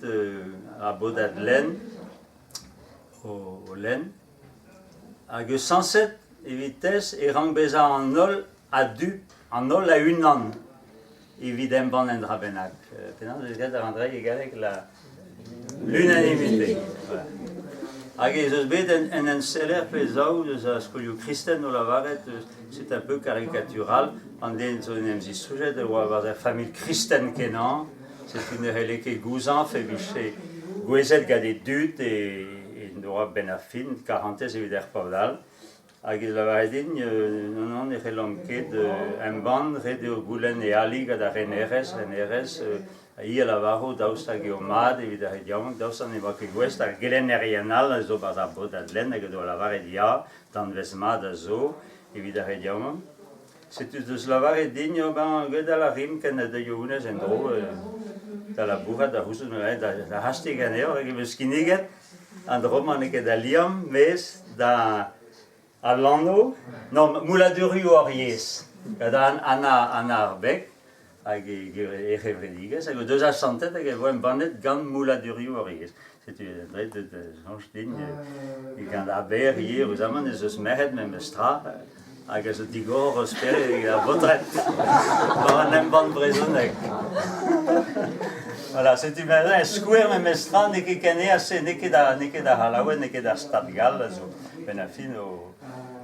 ar bodad lenn o lenn. Hag eus sañset evit Tess e rank bezañ an holl a-du, an holl a-unan evit embann un dra bennak. Penaos e vez graet ar dra e galleg la l'unanimité. Voilà. Hag ez eus bet un enseller pe zaou eus ar skolioù kristen o lavaret c'est un peu caricatural, an den zo en em zistrujet e oa war ar familh kristen kenañ, setu ne c'helle ket gouzañv e vije gouezet gant e dud e, en doa benn ar fin karantez evit ar paotr all. Hag e lavare din, non, non, ne c'hellomp ket embann, ret eo goulenn e ali gant ar renerez, renerez, hi a lavaro daoust hag eo mat evit ar re yaouank, daoust ha ne oa ket gouest ar gelennerien all a zo 'barzh ar bodad lenn hag o doa lavaret ya, danvez mat a zo evit ar re yaouank. Setu deus lavaret din, eo ben gedal a rimp ken a deuio honnezh en-dro da labourat, da c'houzout da hastiñ ganeoc'h hag e vez kinniget An dro-mañ n'eo ket al liamm, mes da al anv, non, mouladurioù hor yezh, gant Anna, Anna ar Beg hag he c'hevredigezh, hag o deus asantet hag e vo embannet gant mouladurioù hor yezh. Setu dre soñj din gant Aber ivez, eüruzamant ez eus merc'hed memes tra, hag a zo digor o spered evit ar baotred war an embann brezhonek. Voilà, setu un skouer memes tra, n'eo ket ken aes-se, n'eo ket ar, n'eo ket ar C'hallaoued, n'eo ket ar Stad gall a zo benn ar fin o,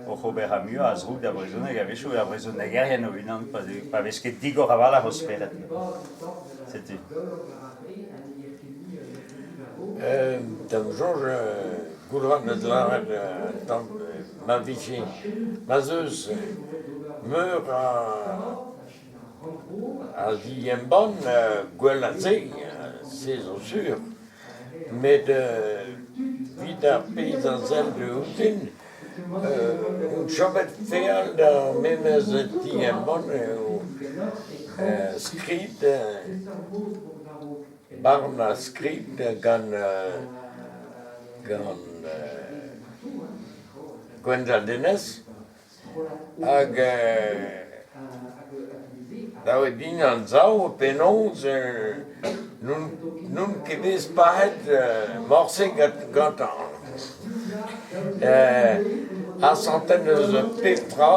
oc'h ober a muiañ a zroug d'ar brezhoneg a-wechoù, ar brezhonegerien o-unan pa, pa vez ket digor a-walc'h o spered. Setu. Da'm soñj, Goulc'han 'neus lâret un tamm ma vije ma'z eus meur a di-embann gwell a se, se zo sur. Met evit ar pezh a sell ouzhin on chomet feal d'ar memes ti-embann eo skrid Barn ar skrid gant gant Gwendal Denez hag dav eo din anzav penaos n'on ket bet paeet morse gantañ. Asantet eus pep tra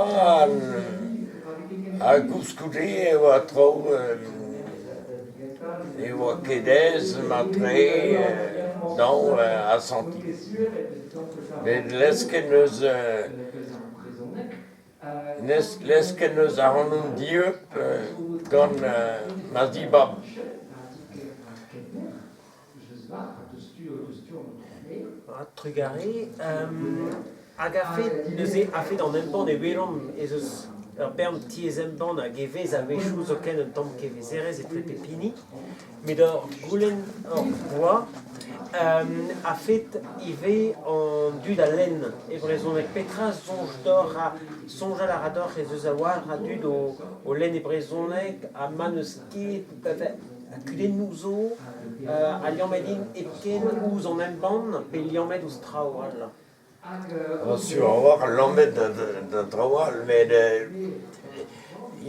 ha koulskoude e oa traoù Ne oa ket aes matre daou asantiñ. Met lesket 'neus lesket 'neus ac'hanon dieub gant ma zibab. Trugarez. Hag a-fet neuze, a-fet an embann e welomp ez eus ur bern tiez-embann hag e vez a-wechoù zoken un tamm kevezerezh etre pep hini. Met ur goulenn hor boa a-fet ivez an dud a lenn e brezhoneg. Petra soñj deoc'h ha soñjal a ra deoc'h ez eus a-walc'h a dud o lenn e brezhoneg ha ma n'eus ket kudennoù zo ha liammet int hepken ouzh an embann pe liammet ouzh traoù all? Sur a-walc'h lammet da traoù all met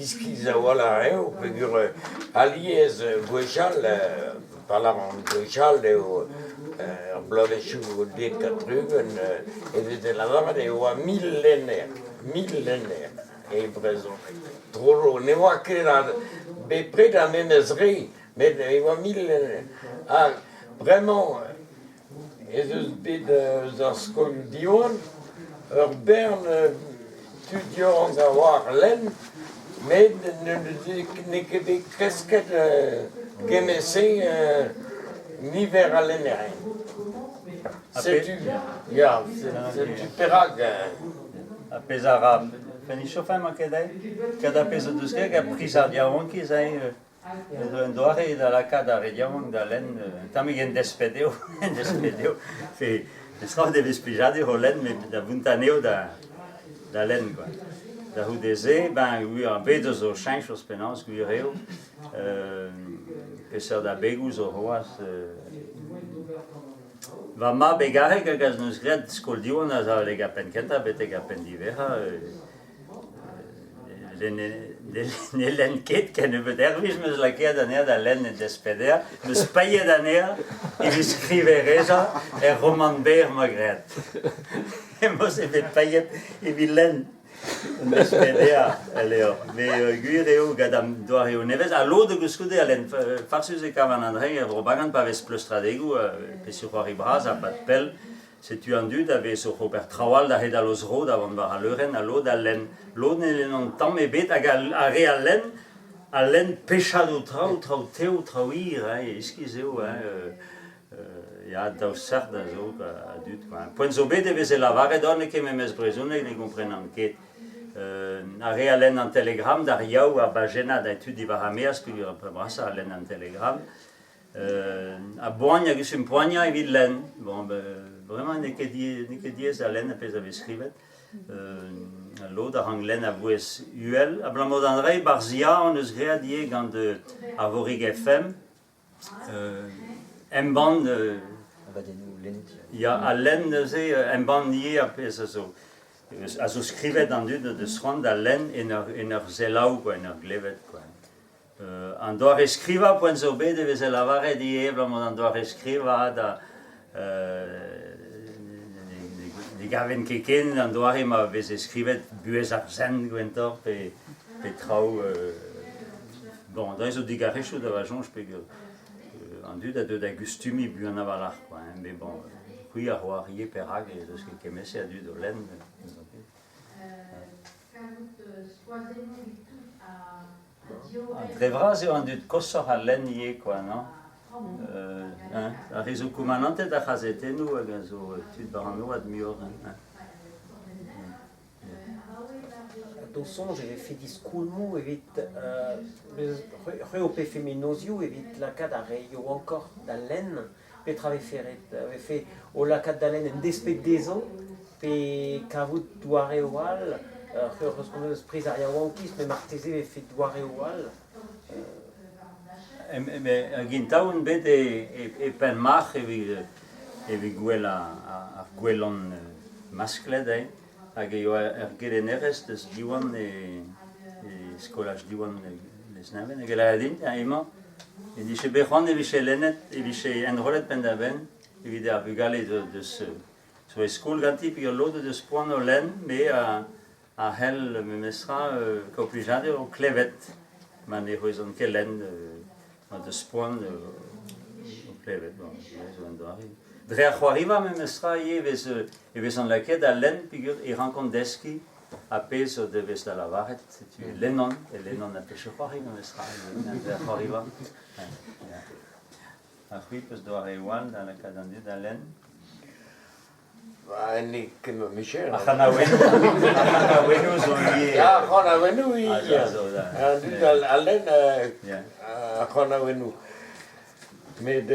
iskis a-walc'h eo peogwir alies gwechall pa lâran gwechall eo er bloavezhioù dek ha tri-ugent e veze lavaret e oa 1000 lenner, 1000 lenner e brezhoneg. Tro-dro, ne oa ket bepred ar memes re, met e oa mil... Ha bremañ ez eus bet eus ar skol Diwan ur bern tud yaouank a oar lenn, met n'eo ket bet kresket kement-se niver al lennerien. Setu, ya, setu perak. Ar pezh a ra Fenichofin emañ ket aet. Ket ar pezh o deus graet gant priz ar yaouankiz aze zo un doare da lakaat ar re yaouank da lenn un tammig en desped eo, en desped eo. Fe petra e vez plijadur o lenn met da vountañ anezho da lenn quoi. Da c'houde-se, ben oui, ar bed a zo cheñch ouzh penaos, gwir eo. Peseurt abegoù zo c'hoazh Va mab egarek hag a 'neus graet skol Diwan azalek ar penn-kentañ betek ar penn diwezhañ ne lenn ket kennebeut Hervez 'm eus lakaet anezhañ da lenn e despeder, 'm eus paeet anezhañ evit skriverezañ er romant berr 'ma graet. Em eus bet paeet evit lenn. N'eus ket dezhañ el levr. Met gwir eo gant an doareoù nevez. Ha lod koulskoude a lenn farsus e kavan an dra er Vro-Bagan pa vez pleustradegoù peseurt c'hoari bras ha pad pell. Setu an dud a vez oc'h ober traoù all da c'hedal o zro da vont war al leurenn ha lod a lenn. Lod ne lennont tamm ebet hag ar re a lenn pechadoù traoù, traoù tev, traoù hir, hein, iskis eo. Hein, Ya, daou seurt a zo a dud kwa. Poent zo bet e veze lavaret oh n'eo ket memes brezhoneg ne gomprenan ket. Ar re a lenn an Telegram d'ar Yaou ar bajennad ha tud diwar ar maez peogwir ar pep brasañ a lenn an Telegram. A boagn hag eus poaniañ evit lenn. Bon, bremañ n'eo ket n'eo ket diaes da lenn ar pezh a vez skrivet. Lod a rank lenn a vouezh uhel. Abalamour d'an dra e-barzh Ya hon eus graet ivez gant Arvorig FM. Embann Abadennoù lennet. Ya, al lenn neuze, embann ivez ar pezh a zo skrivet an dud o deus c'hoant da lenn en ur selaou, quoi, en ur glevet, quoi. An doare skrivañ poent zo bet e veze lavaret ivez abalamour d'an doare skrivañ da ne gaven ket ken an doare ma veze skrivet buhez ar sent gwentoc'h pe traoù. Bon, da zo digarezioù da va soñj peogwir an dud a deu da gustumiñ buan a-walc'h quoi, hein, met bon, c'hwi a oar ivez perak ez eus ket kement-se a dud o lenn. Dre vras eo an dud koshoc'h a lenn ivez quoi, non? Hein, ar re zo koumanantet ar c'hazetennoù hag a zo tud war an oad muioc'h. Hein. D'ho soñj e vefe diskoulmoù evit c'hwi ho pefe mennozhioù evit lakaat ar re yaouankoc'h da lenn? Petra vefe ret? Vefe o lakaat da lenn en desped dezho pe kavout doareoù all? C'hwi hoc'h eus komzet eus priz ar yaouankiz met marteze e vefe doareoù all? A-gentañ on bet e Penmarc'h evit gouel ar gouelan masklet eo. Hag e oa ur gelennerez deus Diwan e skolaj Diwan Lesneven hag e lâre din emañ e dije bet c'hoant e vije lennet, e vije enrollet penn-da-benn evit ar vugale deus zo e skol ganti peogwir lod o deus poan o lenn me a c'hell memestra kaout plijadur o klevet ma ne c'hwezont ket lenn ma deus poan o klevet bon, zo un doare. Dre ar c'hoariva memestra ivez e vezan lakaet da lenn peogwir e rankont deskiñ ar pezh o devez da lavaret. Setu e lennan, e lennan ar pezh c'hoari memestra, dre ar c'hoariva. Ha c'hwi peus doare oan da lakaat an dud da lenn? Ba, n'eo ket ma micher. Ar c'hanaouennoù, ar c'hanaouennoù zo ivez. Ya, ar c'hanaouennoù ivez. An dud a lenn ar c'hanaouennoù. Met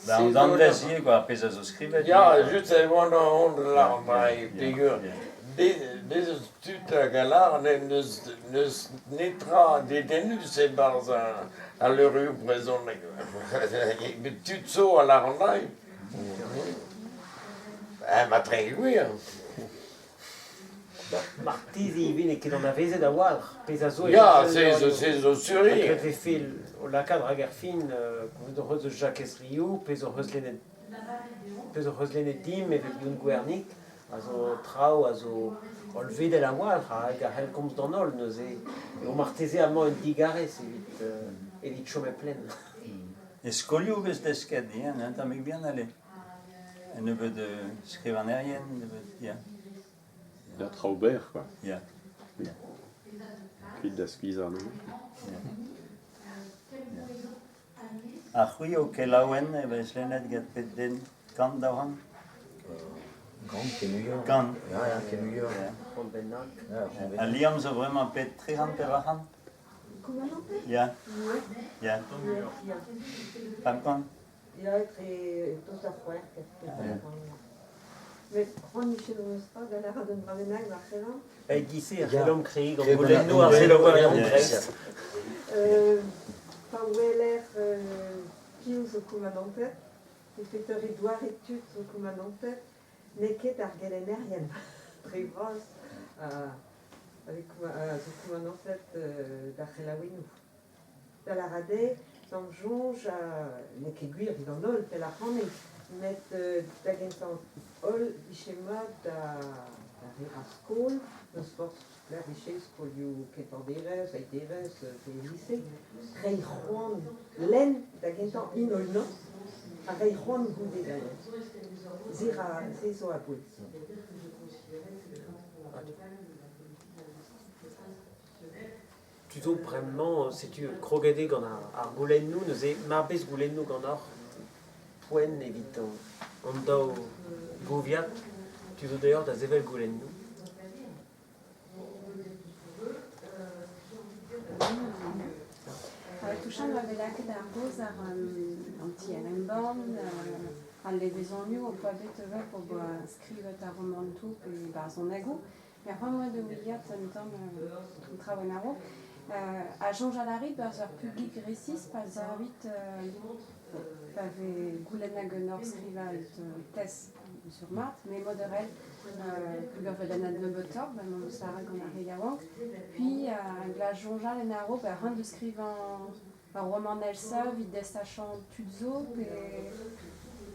Ba, an danvez ivez, quoi, ar pezh a zo skrivet. Ya, just e oan on lâr peogwir bez eus tud hag a lâr n'eus netra dedennus e-barzh al levrioù brezhonek. Met tud zo a lâr an dra. Ma gwir. Marteze ivez n'eo ket anavezet a-walc'h pezh a zo. Ya, se zo sur ivez. Graet vefe o lakaat rak er fin gouzout hoc'h eus eus Jakez Riou, pezh hoc'h eus lennet pezh hoc'h eus lennet dimp evel Youn Gwernig. A zo traoù a zo hollvedel a-walc'h hag a c'hell komz d'an holl neuze eo marteze amañ un digarez evit evit chom hep lenn. E skolioù 'vez desket ivez, un tammig bihan ale. Un nebeud skrivagnerien, un nebeud, ya. Ya, traoù berr, quoi. Ya. Kuit da skuizhañ anezho. Ha c'hwi ho kelaouenn e vez lennet get pet den? Kant, daou-c'hant? Gant pe muioc'h. Kant. Ya, ya, pe muioc'h. Ya. C'hant bennak. Ya, ur c'hant Al liamm zo bremañ pet 300, 400? Ya. Ya. 500? Ya, etre tost da c'hwec'h, Met c'hoant 'vije memes tra da lâret un dra bennak war c'hellan. E-giz-se e c'hellomp kregiñ gant goulennoù ar selaouerien dreist. Pa weler piv zo koumanantet, e petore doare tud zo koumanantet, n'eo ket ar gelennerien dre vras a zo koumanantet d'ar c'helaouennoù. Da lâret eo, d'am soñj, n'eo ket gwir evit an holl pell ac'hane, met da gentañ-holl 'vije mat da re ar skol, n'eus forzh pelec'h 'vije, skolioù kentañ derez, eil derez pe lise, reiñ c'hoant lenn da gentañ int o-unan ha reiñ c'hoant goude da lenn. Se ra, se zo a-bouez. Tu zo bremañ, setu kroget eo gant ar goulennoù, neuze mar bez goulennoù ganeoc'h poent evit an daou goviad, tu zo deoc'h da sevel goulennoù. Touchant ma vez lakaet ar gaoz àr an ti-embann, al levezonioù ho poa bet ivez p'o boa skrivet ar romantoù pe barzhonegoù. Er c'hoant da ouiat un tamm an traoù en a-raok. Ha soñjal a rit 'barzh ur publik resis pa savit pa vez goulennet ganeoc'h skrivañ evit tes sur mat, met mod arall peogwir 'vel an nebeutoc'h, bremañ 'meus lâret gant ar re yaouank. Puis glas soñjal en a-raok ar c'hoant da skrivañ ur romant èl-se evit desachañ tud zo pe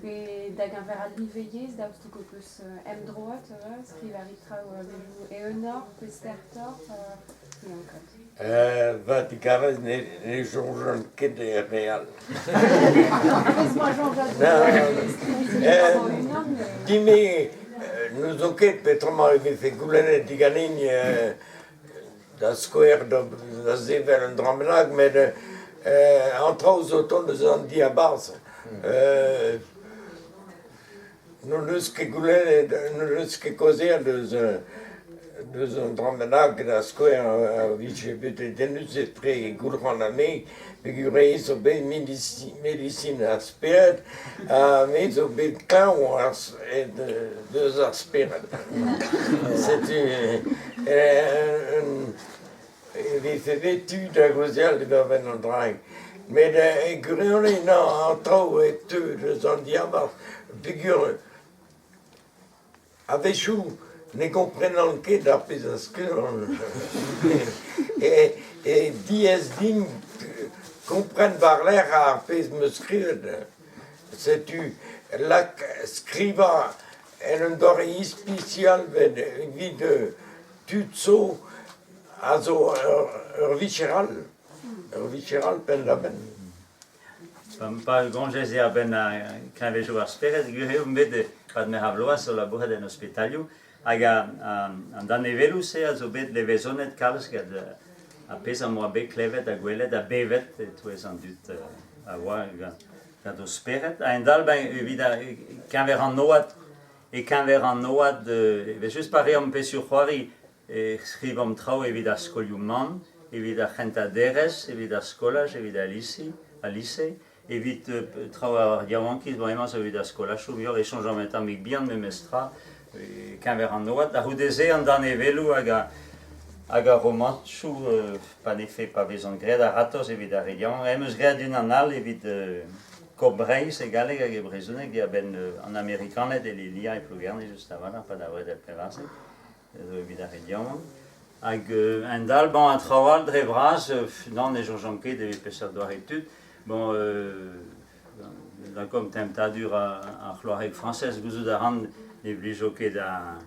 pe da geñver al live-yezh daoust ho peus emdroet skrivañ a rit traoù a-wechoù eeunoc'h pe stertoc'h n'on ket. Va digarez ne soñjan ket er re all. Din-me n'ouzon ket petra e vefe goulennet diganin da skouer da sevel un dra bennak met an traoù zo o tont eus an diabarzh. N'hon eus ket goulennet, n'hon eus ket kaozeet eus eus un dra bennak da skouer a vije bet dedennus etre Goulc'han ha me peogwir ez zo bet medisin ar spered ha me zo bet klañv deus ar spered. Setu e vefe bet tu da gaozeal diwar-benn an dra-se. Met e gwirionez an traoù e teu deus an diabarzh peogwir a-wechoù ne gomprenan ket ar pezh a skrivan. E diaes din kompren war-lerc'h ar pezh 'm eus skrivet. Setu lak skrivañ en un doare ispisial evit tud zo a zo ur vicher all, ur vicher all penn-da-benn. Pa goñjez eo a-benn kleñvedoù ar spered, gwir eo bet e-pad meur a vloaz o labourat en ospitalioù hag an danevelloù-se a zo bet levezonet kalz gant ar pezh am boa bet klevet ha gwelet ha bevet e-touez an dud a oa gant o spered. A-hend-all, ben, evit keñver an oad, e-keñver an oad, evel-just pa reomp pezhioù-c'hoari e skrivomp traoù evit ar skolioù-mamm, evit ar c'hentañ derez, evit ar skolaj, evit al lise, al lise, evit traoù ar yaouankiz, bon emañ zo evit ar skolajoù muioc'h e soñjomp un tammig bihan memestra e-keñver an oad. A-c'houde-se an danevelloù hag a hag ar romantoù pa nefe pa vezont graet a-ratozh evit ar re yaouank. Em eus graet unan all evit Kop Breizh e galleg hag e brezhoneg a-benn an Amerikaned e Lilia e Plougerne just a-walc'h pa da Vrezel Pevarzek zo evit ar re yaouank. Hag a-hend-all, bon, an traoù all dre vras, nann ne soñjan ket evit peseurt doare tud. Bon, lakaomp temptadur ar c'hloareg frañsez, gouzout a ran ne blijo ket a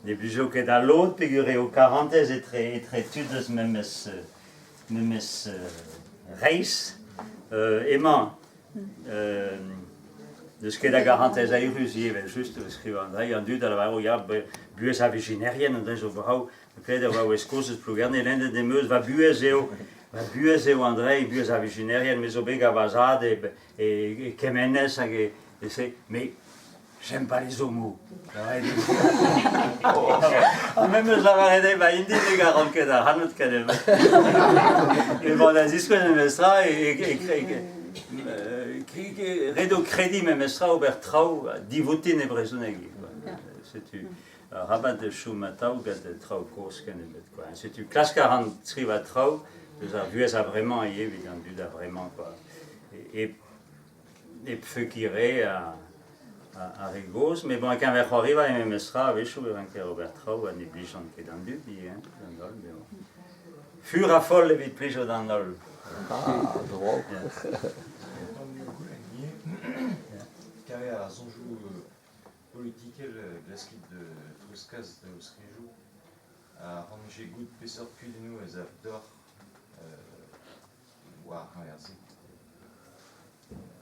ne blijo ket a lod peogwir eo karantez etre etre tud eus memes memes reizh. Emañ n'eus ket a garantez eürus ivez evel-just o skrivañ an dra an dud a lavaro ya buhez ar vijinerien an dra zo brav klevet a oa kozh eus Plougerne lennet em eus va buhez eo va buhez eo an dra buhez ar vijinerien me zo bet gant va zad e, e, e Kemenez hag e, e se mais J'aime pas les homos. Ha memes lavaret eo ba indi ne garan ket ac'hanout ken E bon da ziskouez memestra e, e, e, e, ret eo krediñ memestra ober traoù divoutin e brezhoneg. Setu arabat chom atav gant traoù kozh ken ebet. Quoi. Setu klask a ran skrivañ traoù eus ar vuhez a-vremañ ivez evit an dud a-vremañ. Quoi. E, Hep feukiñ re ar re gozh, met bon e-keñver c'hoariva eo memes tra a-wechoù e ranker ober traoù ha ne blijont ket d'an dud ivez, hein, d'an holl, met bon. Fur ha foll evit plijout d'an holl. Ah, drôle. Kaer ar soñjoù politikel glaskit treuzkas da ho skrijoù a rankje goût peseurt kudennoù ez a deoc'h war ar se.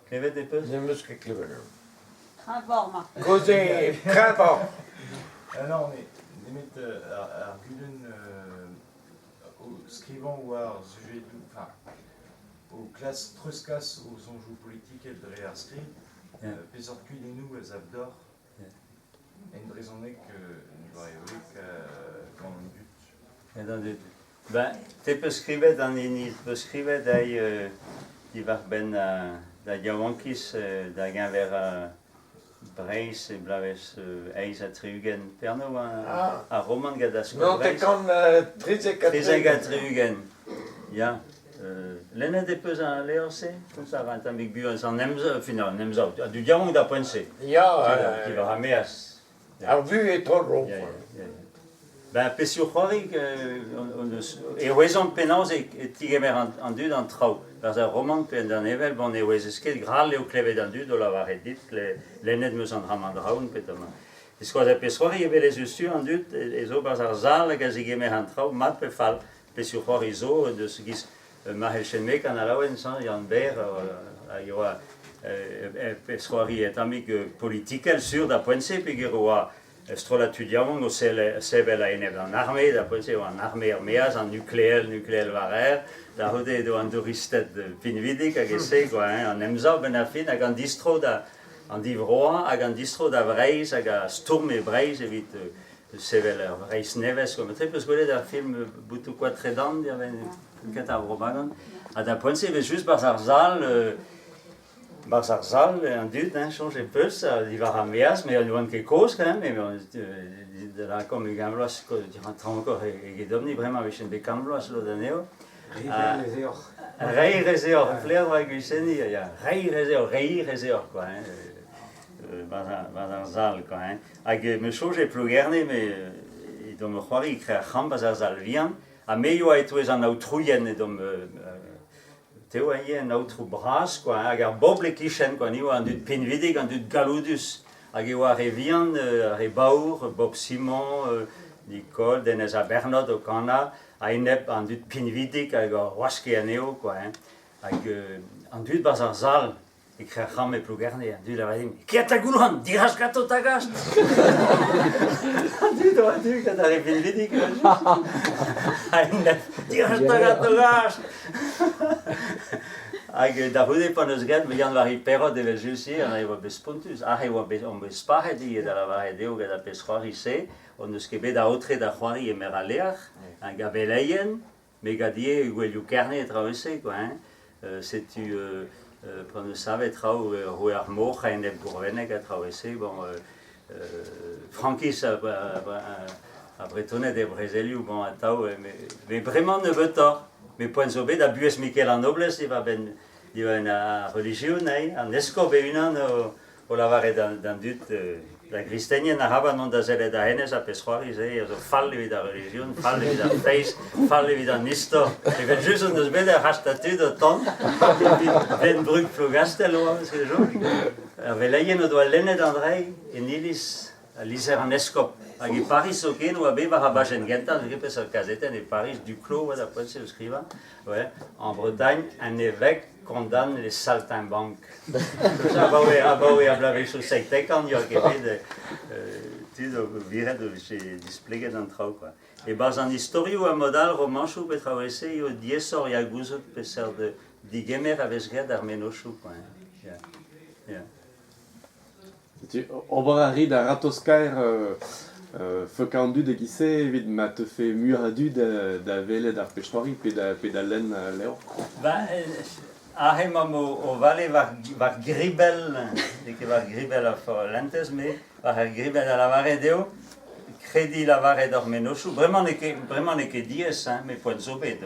Klevet e peus? N'em eus ket klevet. Kreñvoc'h marteze. Kaoze kreñvoc'h. Non, mais nemet ar gudenn o skrivañ war sujedoù, enfin, o klask treuzkas o soñjoù politikel dre ar skrid, peseurt kudennoù ez a deoc'h en brezhoneg diwar-eeun gant an dud? Gant an dud. Ben, te 'peus skrivet an hini 'peus skrivet eo diwar-benn da yaouankiz da geñver Breizh e bloavezh 68. Penaos ar romant gant ar skol Breizh? 73. Ya. Lennet ez peus al levr-se? Komz a ra un tammig buan an emsav, fin an emsav, an dud yaouank d'ar poent-se. Ya. Diwar ar maez. Ar vuhez tro-dro. Ben, peseurt c'hoari hon eus e ouezomp penaos e tigemer an dud an traoù. Barzh ar romant pe en danevell, bon, ne ouezez ket grall eo klevet an dud o lavaret dit, lennet 'm eus an dra-mañ draoù petamant. Biskoazh ar pezh c'hoari e welez eus tu an dud e zo barzh ar sal hag a zigemer an traoù mat pe fall. Peseurt c'hoari zo deus giz Mahel Chenmek an alaouenn, Yann Ber a yoa pezh c'hoari tammig politikel sur da poent-se peogwir oa strollad tud yaouank o sevel a-enep an arme, da poent-se e oa an arme er-maez, an nukleel, nukleel war aer, da c'houde edo an douristed pinvidik hag e-se quoi, hein, an emsav benn ar fin hag an distro da an divroañ hag an distro da Vreizh hag a stourm e Breizh evit sevel ur Vreizh nevez quoi. Met peus gwelet ar film Boutoù koad tredan diwar-benn kentañ ar Vro-Bagan? Ha da poent-se e vez just barzh ar sal barzh ar sal an dud hein, soñj e peus diwar ar maez, met ne oant ket kozh quand même, mais lakaomp 20 vloaz traoñkoc'h egedomp-ni bremañ e vijent bet 100 vloaz lod anezho. Reiñ ez eoc'h, flaer war gwisenniñ, ya, reiñ ez eoc'h, reiñ ez eoc'h quoi hein, barzh ar sal quoi hein. Hag me soñj e Plougerne, me edomp o c'hoari e krec'h ar c'hamp barzh ar sal vihan, ha me yoa e-touez an aotrouien edomp te oa ivez an aotrou bras quoi, hag ar bobl e-kichen quoi, ni oa an dud pinvidik, an dud galloudus, hag e oa ar re vihan, ar re baour, Bob Simon, Nicole, Denez Abernot o kanañ, a-enep an dud pinvidik hag a waske anezho quoi hein. Hag an dud barzh ar sal e Krec'ham e Plougerne, an dud a ra din Kea ta Goulc'han, diras ganto ta gast! An dud oa du gant ar re binvidik a-enep diras ta ganto gast! Hag da c'houde pan eus graet Yann-Vari Perrot evel-just ivez, e oa bet spontus. Aze e oa bet on bet spac'het ivez da lavaret eo gant ar pezh c'hoari-se. Hon eus ket bet aotre da c'hoari e Meraleac'h, hag a veleien, me gad ivez gouelioù Kerne e traoù-se quoi hein. Setu p'hon eus savet traoù roue ar mor a-enep Gourvenneg ha traoù-se, bon frankiz a Bretoned er brezelioù, bon atav, met bremañ nebeutoc'h. Met poent zo bet ha buhez Mikel an Noblez diwar-benn diwar-benn ar relijion, hein, an eskob e-unan o lavaret d'an dud, da gristenien arabat mont da sellet da hennezh ha pezh c'hoari se a zo fall evit ar relijion, fall evit ar feiz, fall evit an istor. Evel-just hon eus bet ur c'hastad tud o tont evit Ben Brug Plougastell oa, eus ket soñj. Ar veleien o doa lennet an dra en iliz. Al lizher an eskob. Hag e Pariz zoken oa bet war ar bajenn gentañ, n'eus ket peseurt kazetenn, e Pariz, Duclos oa da poent-se o skrivañ, ouais, en Bretagne, un évêque condamne les saltimbanques. Abaoe, abaoe ar bloavezhioù 70 yoa ket bet tud o viret o vije displeget an traoù quoi. E-barzh an istorioù ha mod all romanchoù petra oa-se eo diaesoc'h ya gouzout peseurt digemer a vez graet d'ar mennozhioù quoi. Ya. Ya. Setu, ober a rit a-ratozh-kaer feukañ an dud e-giz-se evit ma teufe muioc'h a dud da welet ar pezh-c'hoari pe da, pe da lenn al levr. Ba, aze emaomp o vale war, war gribell, n'eo ket war gribell ar follentez, met war ar gribell da lavaret eo krediñ lavaret hor mennozhioù. Bremañ n'eo ket, bremañ n'eo ket diaes, hein, met poent zo bet.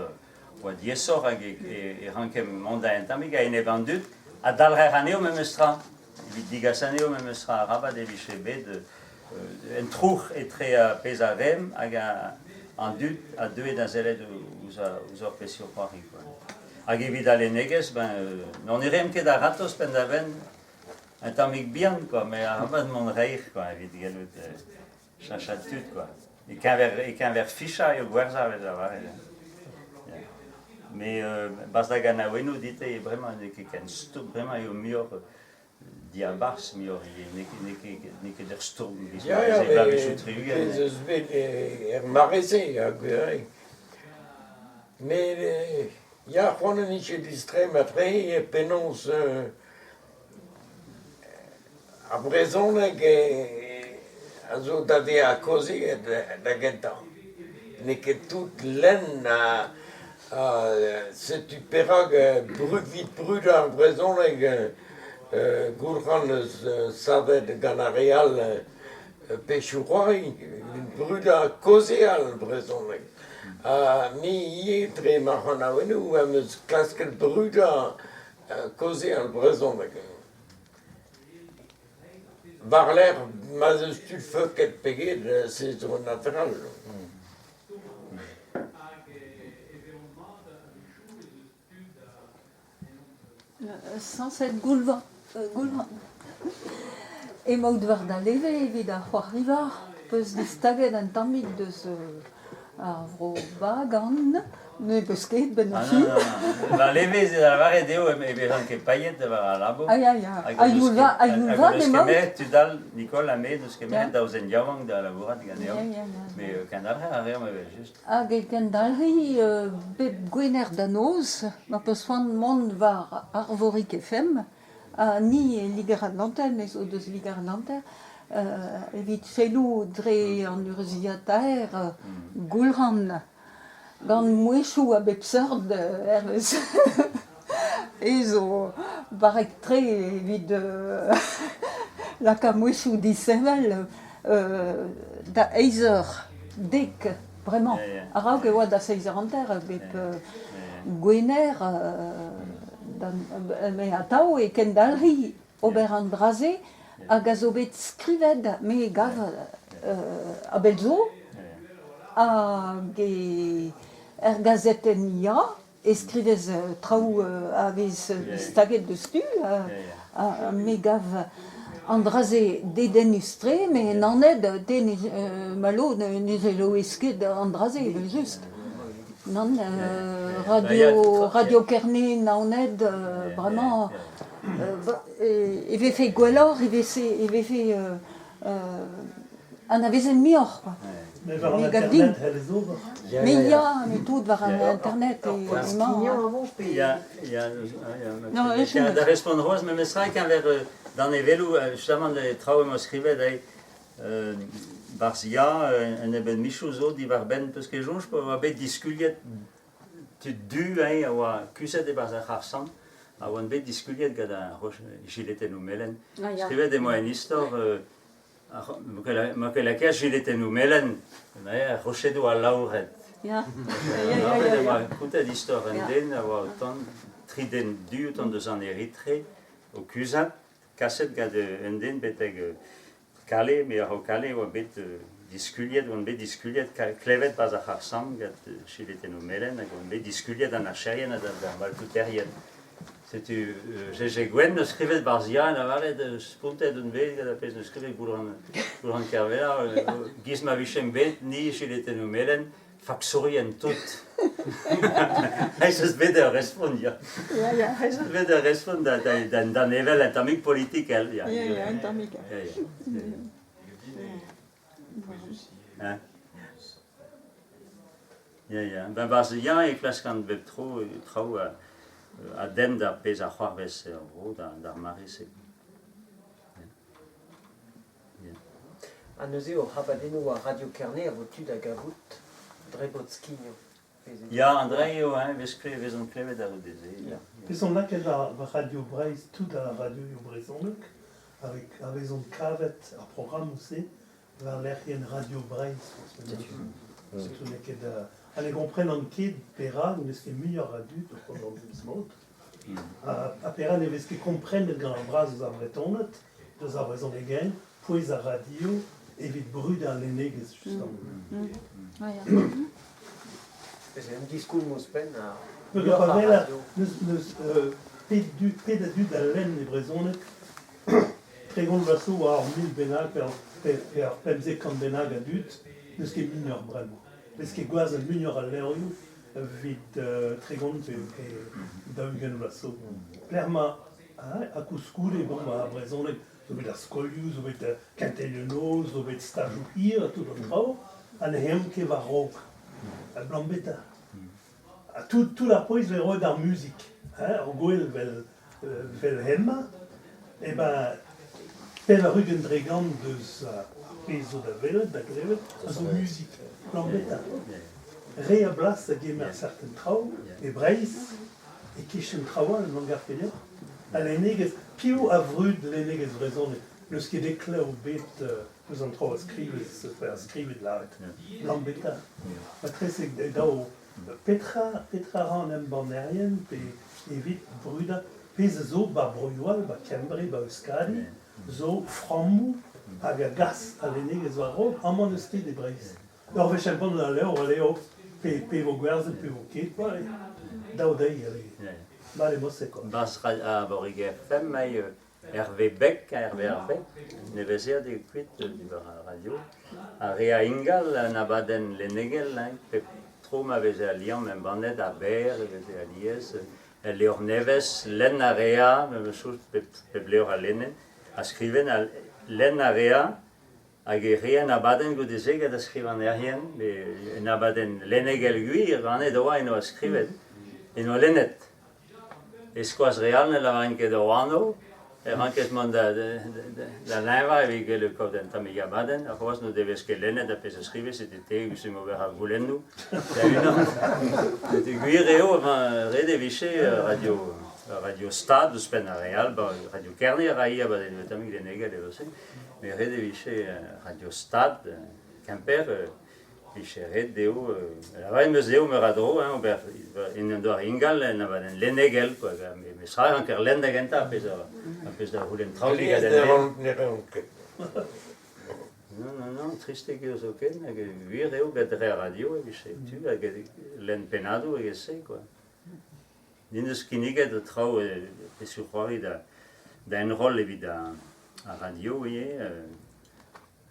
Oa diaesoc'h hag e rankemp mont da un tammig a-enep an dud ha dalc'her anezho memes tra. Evit digas anezho memes tra arabat e vije bet un trouc'h etre ar pezh a reemp hag an dud a deue da sellet ouzh hor pezhioù-c'hoari. Hag evit al lennegezh, ben, n'on reemp ket a-ratozh penn-da-benn un tammig bihan, quoi, met arabat mont reir quoi, evit gellout cheñchat tud quoi. E-keñver, e-keñver fichañ eo gwerzhañ a vez lavaret. Ya. Mais barzh da ganaouennoù dit eo bremañ n'eo ket ken stourm, bremañ eo muioc'h diabarzh muioc'h ivez, n'eo ket, n'eo ket, n'eo ket ur stourm giz Ya, ya, ma veze bloavezhioù 60. Ez eus bet er mare-se, ha gwir eo. Met ya, c'hoant en dije distreiñ matre e penaos Ar brezhoneg a zo da vezañ kaozeet da gentañ. N'eo ket tout lenn ha setu perak evit brudañ ar brezhoneg Goulc'han eus savet gant ar re all pezhioù-c'hoari evit brudañ kaozeal brezhoneg. Ha me ivez dre ma c'hanaouennoù am eus klasket brudañ kaozeal brezhoneg. War-lerc'h ma'z eus tud feuket pe get, se zo un afer all. Sañset Goulvan, Goulvan. Emaout war da leve evit ar c'hoariva 'peus distaget un tammig deus Ar vro Bagan ne peus ket benn ar fin. Va levez da lavaret eo e vezan ket paeet war al labour. Ah ya, ya. A-youl vat emaout? Hag tud all, Nicole ha me, n'eus ket met daou zen yaouank da labourat ganeomp. Mais kendalc'her a reomp evel-just. Hag e kendalc'hi bep Gwener da noz, ma peus c'hoant mont war Arvorig FM, ha ni e Liger-Atlantel, me zo deus Liger-Atlantel, evit selloù dre an urzhiataer Goulc'han gant mouezhioù a bep seurt hervez e zo barrek-tre evit lakaat mouezhioù disheñvel da eizh eur dek bremañ. A-raok e oa da seizh eur hanter bep Gwener me atav e kendalc'hi ober an dra-se hag a zo bet skrivet, me gav, a-bell zo, hag er gazetenn Ya e skrivez traoù a vez distaget deus-tu, ha me gav an dra-se dedennus-tre, met en aned te Malo ne selaouez ket an dra-se evel-just. Nann, radio, radio Kerne Naoned, bremañ e vefe gwelloc'h e vefe e vefe anavezet muioc'h quoi. Mais war an internet c'hellez ober. Mais ya, mais tout war an internet emañ. Ya, ya, ya, da respont c'hoazh memestra e-keñver danevelloù, justement traoù em eus skrivet Barzh ya, un nebeud michoù zo diwar-benn peus ket soñj pa oa bet diskuliet tud du eñ a oa kuzhet e-barzh ar c'harr-samm a oant bet diskuliet gant ar jiletennoù melen. Skrivet emañ en istor ma ket lakaet jiletennoù melen, ar rochedoù alaouret. Ya. Emañ kontet istor un den a oa o tont, tri den du o tont deus an Eritre o kuzhat Kaset gant un den betek Calais, me a-raok Calais e oa bet diskuliet, oan bet diskuliet, klevet 'barzh ar c'harr-samm gant chiletennoù melen hag oan bet diskuliet d'an archerien ha d'ar maltouterien. Setu GG Gwenn 'neus skrivet 'barzh Ya lavaret spontet on bet gant ar pezh 'neus skrivet Goulc'han Kervella 'giz ma vijemp bet ni jiletennoù melen faksourien tout. Ez eus bet ur respont ya. Ya, ya. Ez eus bet ur respont da, da, da, d'an evel un tammig politikel ya. Ya, ya, un tammig. Ya, ya. Hein? Ya, ya. Ben 'barzh ya e klaskan bep tro traoù a denn d'ar pezh a c'hoarvez er vro d'ar mare-se. Ha neuze hoc'h abadennoù war Radio Kerne a vo tu da gavout dre bot-skignañ. Ya, an dra eo, hein, vezont klevet a-c'houde-se. Ya. Vezont lakaet war Radio Breizh tout ar radioioù brezhonek a vezont kavet ar programmoù-se war lec'hienn Radio Breizh. Setu n'eo ket ha ne gomprenan ket perak n'eus ket muioc'h a dud oc'h ober memes mod. Ha perak ne vez ket komprenet gant ar braz eus ar Vretoned, deus ar brezhonegerien, pouez ar radio evit brudañ al lennegezh justement. C'est un diskoulm ouzhpenn a Pa weler n'eus pet a dud a lenn e brezhoneg, 30 vloaz zo war ur mil bennak pe ur 500 bennak a dud, n'eus ket muioc'h bremañ. N'eus ket gwazh muioc'h a levrioù evit 30 pe 40 vloaz zo. Pelec'h emañ ha koulskoude bon ar brezhoneg zo bet ar skolioù, zo bet kentelioù noz, zo bet stajoù hir ha tout an traoù, ha ne eomp ket war-raok. Abalamour petra? Ha tout ar pouez 'vez roet d'ar muzik, hein, ur gwel 'vel hemañ, eh ben 80% deus ar pezh zo da welet, da glevet, a zo muzik. Abalamour petra? Re a blas a gemer serten traoù e Breizh, e-kichen traoù all, n'en gav ket deoc'h? Al lennegezh, piv a vrud lennegezh vrezhonek? N'eus ket heklev bet eus an traoù a skrivez, a skrivet lâret. Lambeta. Matrese daou petra petra ra an embannerien pe evit brudañ pezh a zo 'ba broioù all, 'ba Kembre, 'ba Euskadi, zo frammoù hag a gas al lennegezh war-raok. Amañ n'eus ket e Breizh. Ur wech embannet al levr, eo pe vo gwerzhet pe vo ket, quoi. Daou deiz, allez. Mat eo mod-se, quoi. Barzh ar Boriger FM, eo Hervé Bec, Hervé ar Bec, neveziad eo kuit diwar ar radio. Ar re a ingal un abadenn lennegel, hein, pep tro ma veze al liamm embannet a-berr e veze alies. El levr nevez, lenn a rea, memes chose pep levr a lenne, a skriven, lenn a rea, Hag e reent abadenn goude-se gant ar skrivagnerien, un abadenn lennegel gwir, ganet e oa en doa skrivet, en doa lennet. E-skoaz re all ne lavarent ket o anv, e rankez mont da leñvañ evit gellout kaout un tammig abadenn, ha c'hoazh n'o devez ket lennet ar pezh a skrive, setu te ouzhimp ober ar goulennoù da-unan. Setu gwir eo, ret e vije radio radio Stad ouzhpenn ar re all, Radio Kerne a rae abadennoù tammig lennegel evel-se. Met ret e vije Radio Stad Kemper vije ret dezho lavaret 'm eus dezho meur a dro hein, ober en un doare ingal en abadenn lennegel quoi met tra e ranker lenn da gentañ ar pezh ar pezh da c'houlenn traoù digant al lenn. Ne reont ket. Non, non, non, tristek eo zoken, hag gwir eo gant dre ar radio e vije tu hag lenn pennadoù hag e-se quoi. N'en deus kinniget traoù peseurt-c'hoari da enroll evit ar radio ivez,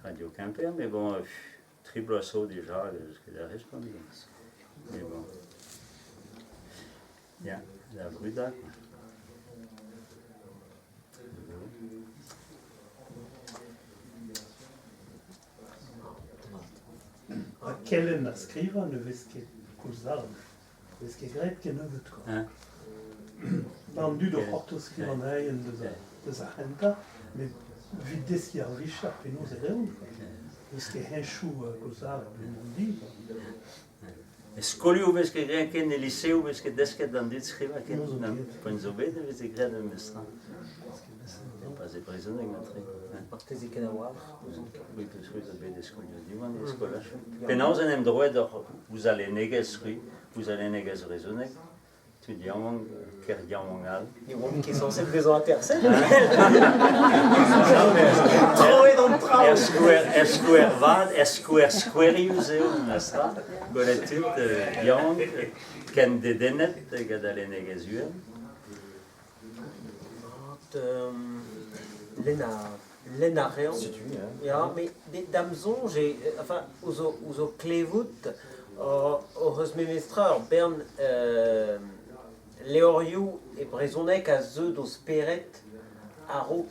Radio Quimper, mais bon, tri bloaz zo dija n'eus ket da respont. Mais bon. Ya, da vrudañ. Ha kelenn ha skrivañ ne vez ket koulz all. Vez ket graet kennebeut quoi. An dud o c'hortoz skrivanerien deus ar c'hentañ, met evit deskiñ ar vicher penaos e reont quoi. N'eus ket heñchoù koulz all evit mont di quoi. E skolioù 'vez ket graet ken, e liseoù 'vez ket desket d'an dud skrivañ ken. Poent zo bet e veze graet memestra. Pas e brezhoneg matre. Marteze ket a-walc'h. Oui, peus c'hwi zo bet e skolioù Diwan, e skolajoù. Penaos en em droet oc'h ouzh al lennegezh c'hwi, ouzh al lennegezh vrezhonek, tud yaouank, ker yaouank all? Ne oan ket sañset bezañ aterset. Troet an traoù! Er skouer vat, er skouer skouerius eo, memestra, gwelet tud yaouank, ken dedennet gant al lennegezh uhel. lenn a lenn a reont. Setu, ya. Ya, met da'm soñj eo, enfin, ouzh o ouzh o klevout hoc'h eus memestra ur bern levrioù e brezhoneg a zeu d'ho spered a-raok,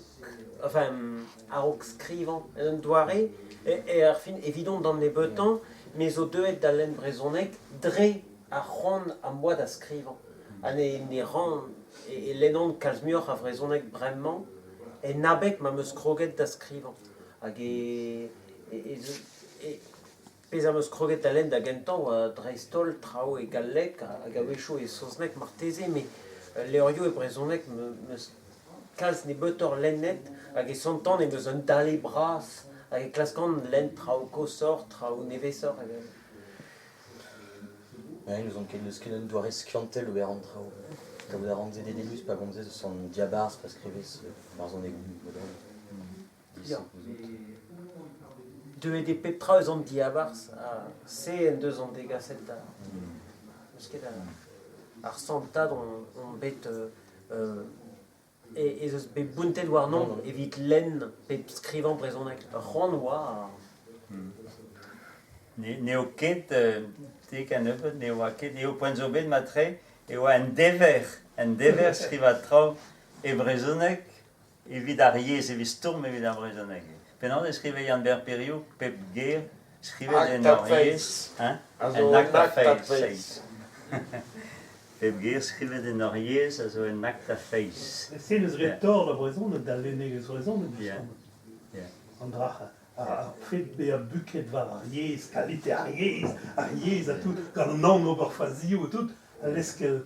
enfin, a-raok skrivañ en un doare, e ar fin evidon d'an nebeutañ, me zo deuet da lenn brezhoneg dre ar c'hoant am boa da skrivañ. Ha ne ne ran e lennan kalz muioc'h a vrezhoneg bremañ en abeg ma 'm eus kroget da skrivañ. Hag e e pezh am eus kroget da lenn da gentañ oa dreist-holl traoù e galleg hag a-wechoù e saozneg marteze, met levrioù e brezhoneg 'm eus kalz nebeutoc'h lennet hag e santan em eus un dale bras hag e klaskan lenn traoù koshoc'h, traoù nevesoc'h evel. Ouais, n'ouzon ket, n'eus ket un doare skiantel ober an traoù. Kavout a ran se dedennus pa gomzez eus an diabarzh pa skrivez barzhonegoù modern. Ya. Deuet eo pep tra eus an diabarzh ha se en deus hon degaset da... N'eus ket ar santad on bet ez eus bet bountet warnomp evit lenn pe skrivañ brezhoneg. Ur c'hoant oa. N'eo ket, te kennebeut, ne oa ket, eo poent zo bet matre e oa un dever, un dever skrivañ traoù e brezhoneg evit ar yezh, evit stourm evit ar brezhoneg. Penaos e skrive Yann-Ber Piriou pep ger skrivet en ur yezh, hein? Un akt a feiz. Pep ger skrivet en ur yezh a zo un akt a feiz. Se n'eus ret torr da brezhoneg, da lennegezh vrezhoneg An dra ar fed bezañ buket war ar yezh, kalite ar yezh, ar yezh ha tout, gant an aon ober fazioù ha tout, ha leskel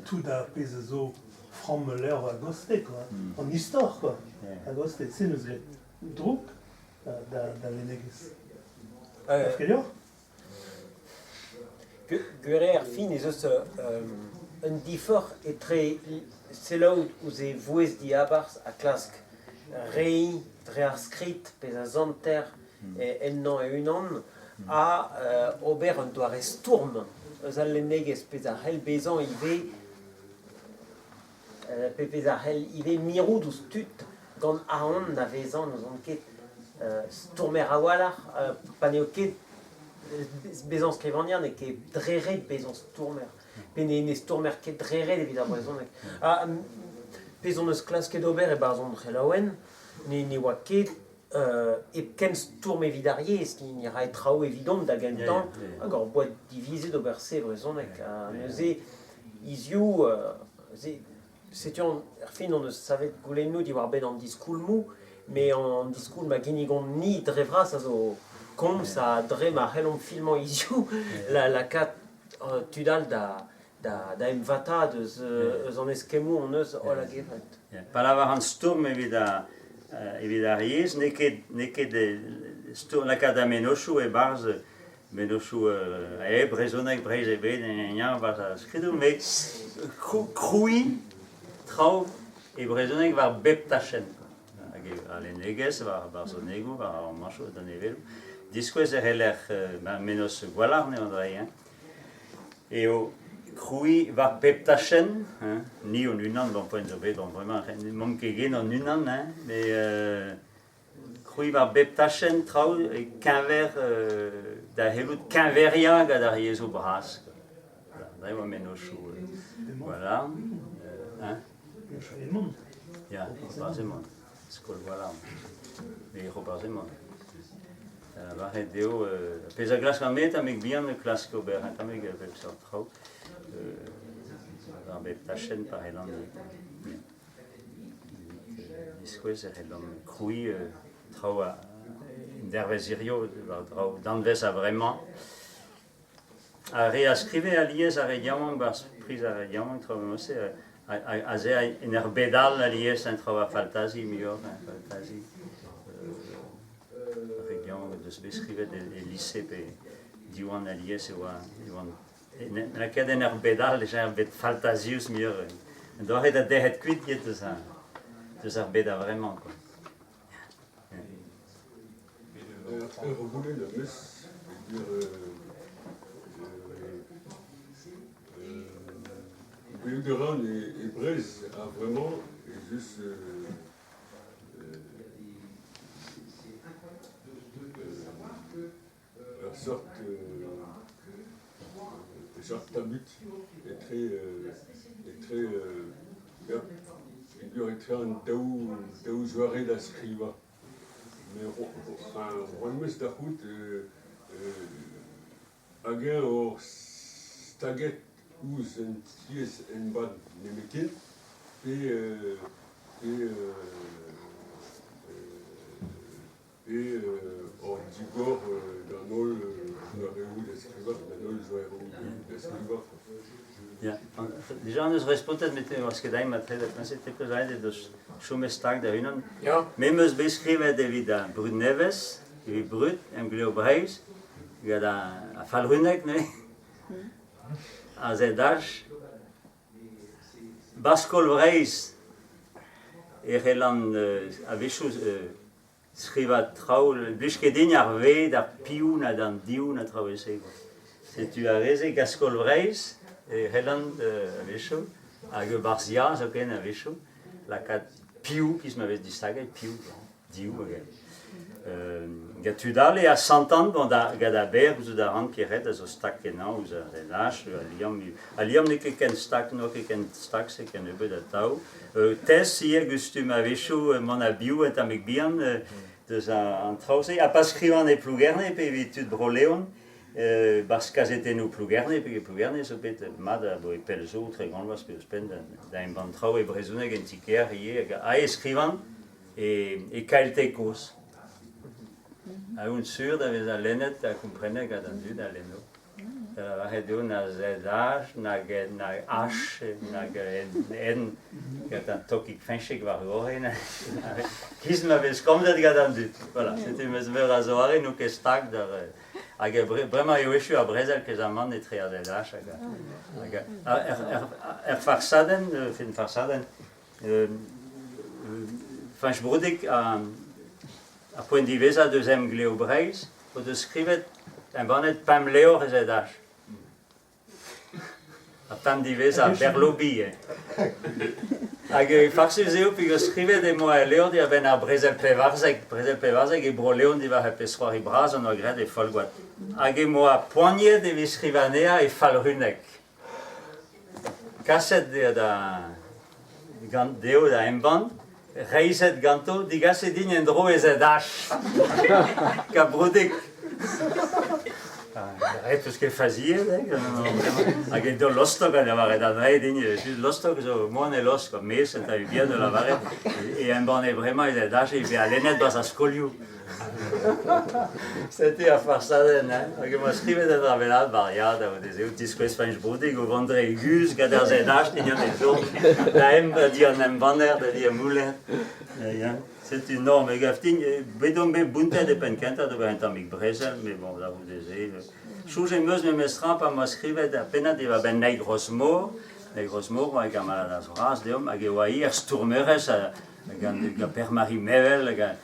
tout ar pezh a zo framm ul levr a-gostez, quoi. An istor, quoi, a-gostez. Se n'eus graet droug da lennegezh. Gav ket deoc'h? Gwir eo er fin ez eus un diforc'h etre selaou ouzh e vouezh diabarzh ha klask reiñ dre ar skrid pezh a santer ennañ e-unan ha ober un doare stourm eus al lennegezh, pezh a c'hell bezañ ivez pe pezh a c'hell ivez mirout ouzh tud gant aon na vezañ n'ouzon ket stourmer a-walc'h pa n'eo ket bezañ skrivagner n'eo ket dre ret bezañ stourmer pe ne stourmer ket dre ret evit ar brezhoneg. Ha pezh hon eus klasket ober e-barzh hon c'helaouenn ne oa ket hepken stourm evit ar yezh, ni rae traoù evidomp da gentañ hag hor boa divizet ober se e brezhoneg. Ha neuze hiziv setu erfin hon eus savet goulennoù diwar-benn an diskoulmoù, met an diskoulm a ginnigomp-ni dre vras a zo komz ha dre ma c'hellomp filmañ hiziv lakaat tud all da emvataat eus an eskemmoù hon eus holl a-gevret. Pa lavaran stourm evit ar, evit ar yezh, n'eo ket, n'eo ket stourm lakaat ar mennozhioù e-barzh mennozhioù e brezhoneg Breizh ebet, barzh ar skridoù, met krouiñ traoù e brezhoneg war bep tachenn. Hag al lennegezh, war ar barzhonegoù, war ar romanchoù, danevelloù. Diskouez e c'heller mennozh Gwalarn eo an dra-se, hein. Eo krouiñ war pep tachenn, hein, ni hon-unan, bon poent zo bet, bon bremañ n'emaomp ket gen hon-unan, hein, met krouiñ war bep tachenn traoù e-keñver da c'hellout keñveriañ gant ar yezhoù bras. Voilà, dre ma mennozhioù. Voilà. Hein? Ya, Roparz Hemon. Skol Gwalarn. Mais Roparz Hemon. Lavaret dezho, pezh a glask an me tammig bihan e klask ober un tammig bep seurt traoù. War bep tachenn pa c'hellan diskouez e c'hellan krouiñ traoù en dervezh hiziv war draoù danvez a-vremañ. Ar re a skrive alies ar re yaouank 'barzh priz ar re yaouank traoù evel-se aze en ur bed all alies un traoù a faltazi muioc'h hein, faltazi. Ar re yaouank o deus bet skrivet e lise pe Diwan alies e oa e oant lakaet en ur bed all déjà ur bed faltazius muioc'h. Un doare da derc'het kuit get deus ar deus ar bed a-vremañ quoi. Ur goulenn am eus peogwir gwelout a ran e Breizh a-vremañ ez eus ur seurt ur seurt tabut etre etre ya etre an daou daou zoare da skrivañ. Met roet 'm eus da c'hoût hag-eñ oc'h staget ouzh un tiez embann nemetken pe pe pe oc'h digor d'an holl doareoù da skrivañ, d'an holl zoareoù da skrivañ. Ya, dija en deus respontet met ne oas ket aet mat-tre da neuze te 'peus aet deus chomet stag da-unan. Ya. Me 'm eus bet skrivet evit ar Brud Nevez, evit Brud, Emglev Breizh, gant ar Falc'huneg neuze, ar ZH, Baskol Vreizh e c'hellan a-wechoù skrivañ traoù, ne blij ket din ar ved, ar piv na d'an div na traoù evel-se kwa. Setu ar re-se Gaskol Vreizh e c'hellan a-wechoù hag e-barzh Ya zoken a-wechoù lakaat piv, 'giz ma vez distaget piv, div hag Gant tud all e asantan bon da gant aber gouzout a ran ket a zo stag kenañ ouzh ar ZH, al liamm al liamm n'eo ket ken stag n'eo ket ken stag-se kennebeut atav. Tes ivez gustum a-wechoù mont a-biou un tammig bihan deus an traoù-se. Ha pa skrivan e Plougerne pe evit tud Bro-Leon, 'barzh kazetennoù Plougerne, peogwir Plougerne zo bet mat abaoe pell zo, 30 vloaz pe ouzhpenn da embann traoù e brezhoneg en ti-kêr ivez. Hag aes skrivan e KLT kozh. Ha on sur da vezañ lennet ha komprenet gant an dud a lenno. Da lavaret eo na ZH, nag na H, nag N, gant an tokig feñchek war gorre. Giz ma vez komzet gant an dud. Voilà, setu meus meur a zoare n'eo ket stag d'ar... Hag bremañ eo echu ar brezel kezamant etre ar ZH hag... hag er farsadenn, fin farsadenn, Fañch Broudig ar poent diwezhañ deus Emglev Breizh o deus skrivet embannet pemp levr e ZH. Ar pemp diwezhañ, Berlobi eo. Hag farsus eo peogwir skrivet emañ el levr diwar-benn ar brezel pevarzek, brezel pevarzek e Bro-Leon diwar ar pezh-c'hoari bras an oa graet e Folgoad. Hag emañ poaniet evit skrivañ anezhañ e falc'huneg. Kaset eo da gant dezho da embann, reizhet ganto, digaset din en-dro e ZH. Kabroudig. Ret 'peus ket faziet, eh, hag edo lostok a lavaret adrae din, just lostok zo moan e lost, quoi. Mes, enta bihan da lavaret, e embanne bremañ e ZH e vezañ lennet 'barzh ar skolioù. Setu ar farsadenn, hein. Hag emañ skrivet en dra bennak war ya da ez eo diskouez Fañch Broudig o vont dre guzh gant ar ZH digant e zourn da em di an embanner, da di ar mouller. Ya, setu non, me gav din, bet on bet bountet e penn kentañ d'ober un tammig brezel, met bon, da c'houde-se. Soñj em eus memestra pa 'm boa skrivet ar pennad diwar-benn Naig Rozmor, Naig Rozmor oa e gamaladez vras deomp, hag e oa hi ar stourmerez gant Per-Mari Mevel hag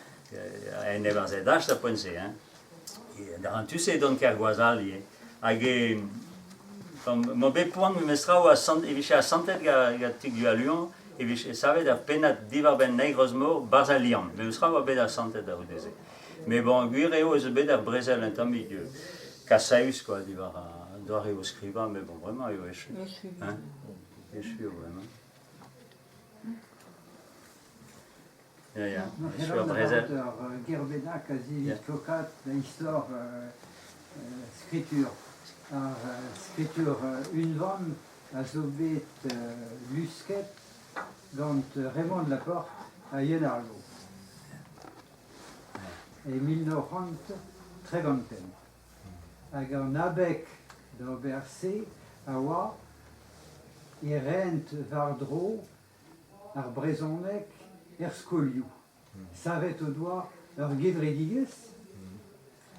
enep ar ZH da poent-se hein. Da an tu-se edon Kergoazal ivez. Hag e m'o bet poan memestra oa e vije asantet gant tud Gualuan e vije savet ur pennad diwar-benn Negrozmor 'barzh al Liamm. Memestra oa bet asantet da c'houde-se. Mais bon, gwir eo ez eus bet ar brezel un tammig kasaüs quoi diwar an doare o skrivañ, mais bon, vraiment eo echu. Hein? Echu eo vraiment. Ya, ya, echu ar brezel. Ur ger bennak a zivit klokaat da istor skritur. Ar skritur unvan a zo bet lusket gant Raymond Laporte ha Yann Arlo e 1935. Hag an abeg d'ober se a oa e raent war-dro ar brezhoneg er skolioù. Savet o doa ur gevredigezh,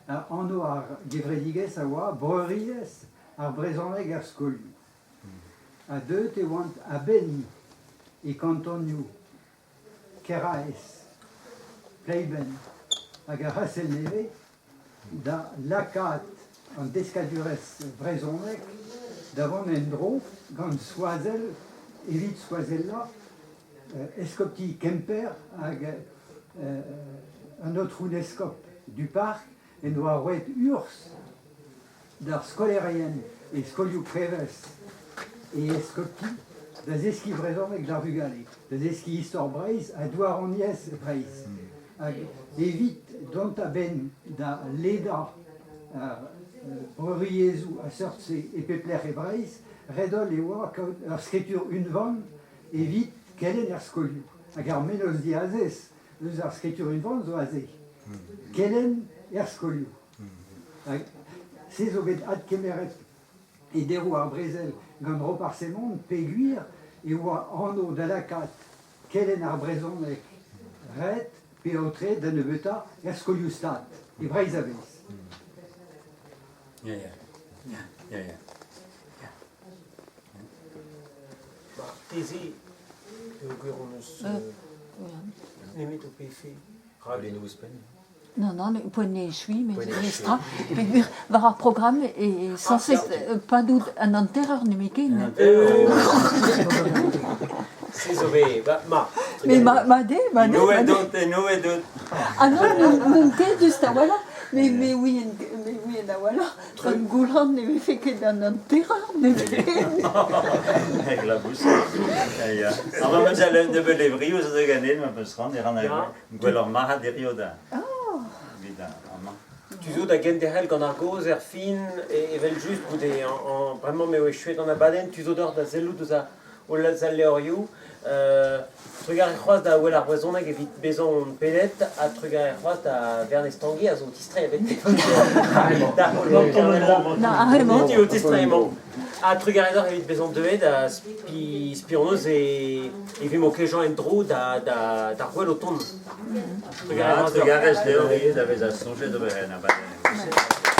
anv ar gevredigezh a oa Breuriezh ar brezhoneg er skolioù. Ha deuet e oant a-benn e kantonioù Keraez, Pleiben hag ar C'hastell-Nevez da lakaat an deskadurezh vrezhonek da vont en-dro gant skoazell evit skoazellañ. eskopti Kemper hag an aotrou 'n eskob du Parc en doa roet urzh d'ar skolaerien e skolioù prevez e eskopti da zeskiñ brezhoneg d'ar vugale, da zeskiñ istor Breizh ha douaroniezh Breizh. Hag evit dont a-benn da ledañ ar breuriezhoù a seurt-se e pep lec'h e Breizh, ret-holl e oa kaout ur skritur unvan evit kelenn er skolioù. Hag ar mennozh diazez eus ar skritur unvan zo aze. Kelenn er skolioù. Hag se zo bet adkemeret e deroù ar brezel gant Roparz Hemon peogwir e oa anv da lakaat kelenn ar brezhoneg ret pe aotreet da nebeutañ er skolioù-stad e Breizh a-bezh. Ya, ya. Ya, ya. Marteze peogwir hon eus nemet ho pefe Goulennoù ouzhpenn. Non, non, poent echuiñ, met memestra, peogwir war ar programm e sañset padout an hanter-eur nemetken. Se zo bet, ba, ma. Mais ma, ma de, ma de, ma de. Eno edot. Ah non, n'on ket just a-walc'h, mais, mais oui, mais oui a-walc'h. Gant Goulan ne vefe ket an hantereur nemetken. Glabous. Ya. Amañ 'm eus al nebeud levrioù zo deuet ganin, ma 'peus c'hoant, e ran gwelloc'h marc'had hirio da evit amañ. Tu zo da genderc'hel gant ar gaoz er fin, evel-just goude bremañ m'eo echuet an abadenn, tu zo deoc'h da sellout ouzh al levrioù. Trugarez c'hoazh da Ouel ar Brezhoneg evit bezañ hon pedet ha trugarez c'hoazh da Bernez Tangi a zo distreiñ a-benn o tistreiñ emañ. Ha trugarez deoc'h evit bezañ deuet ha spi spi hon eus e e vimp o kejañ en-dro da d'ar gouel o tont. Trugarez deoc'h ivez da vezañ soñjet ober un abadenn.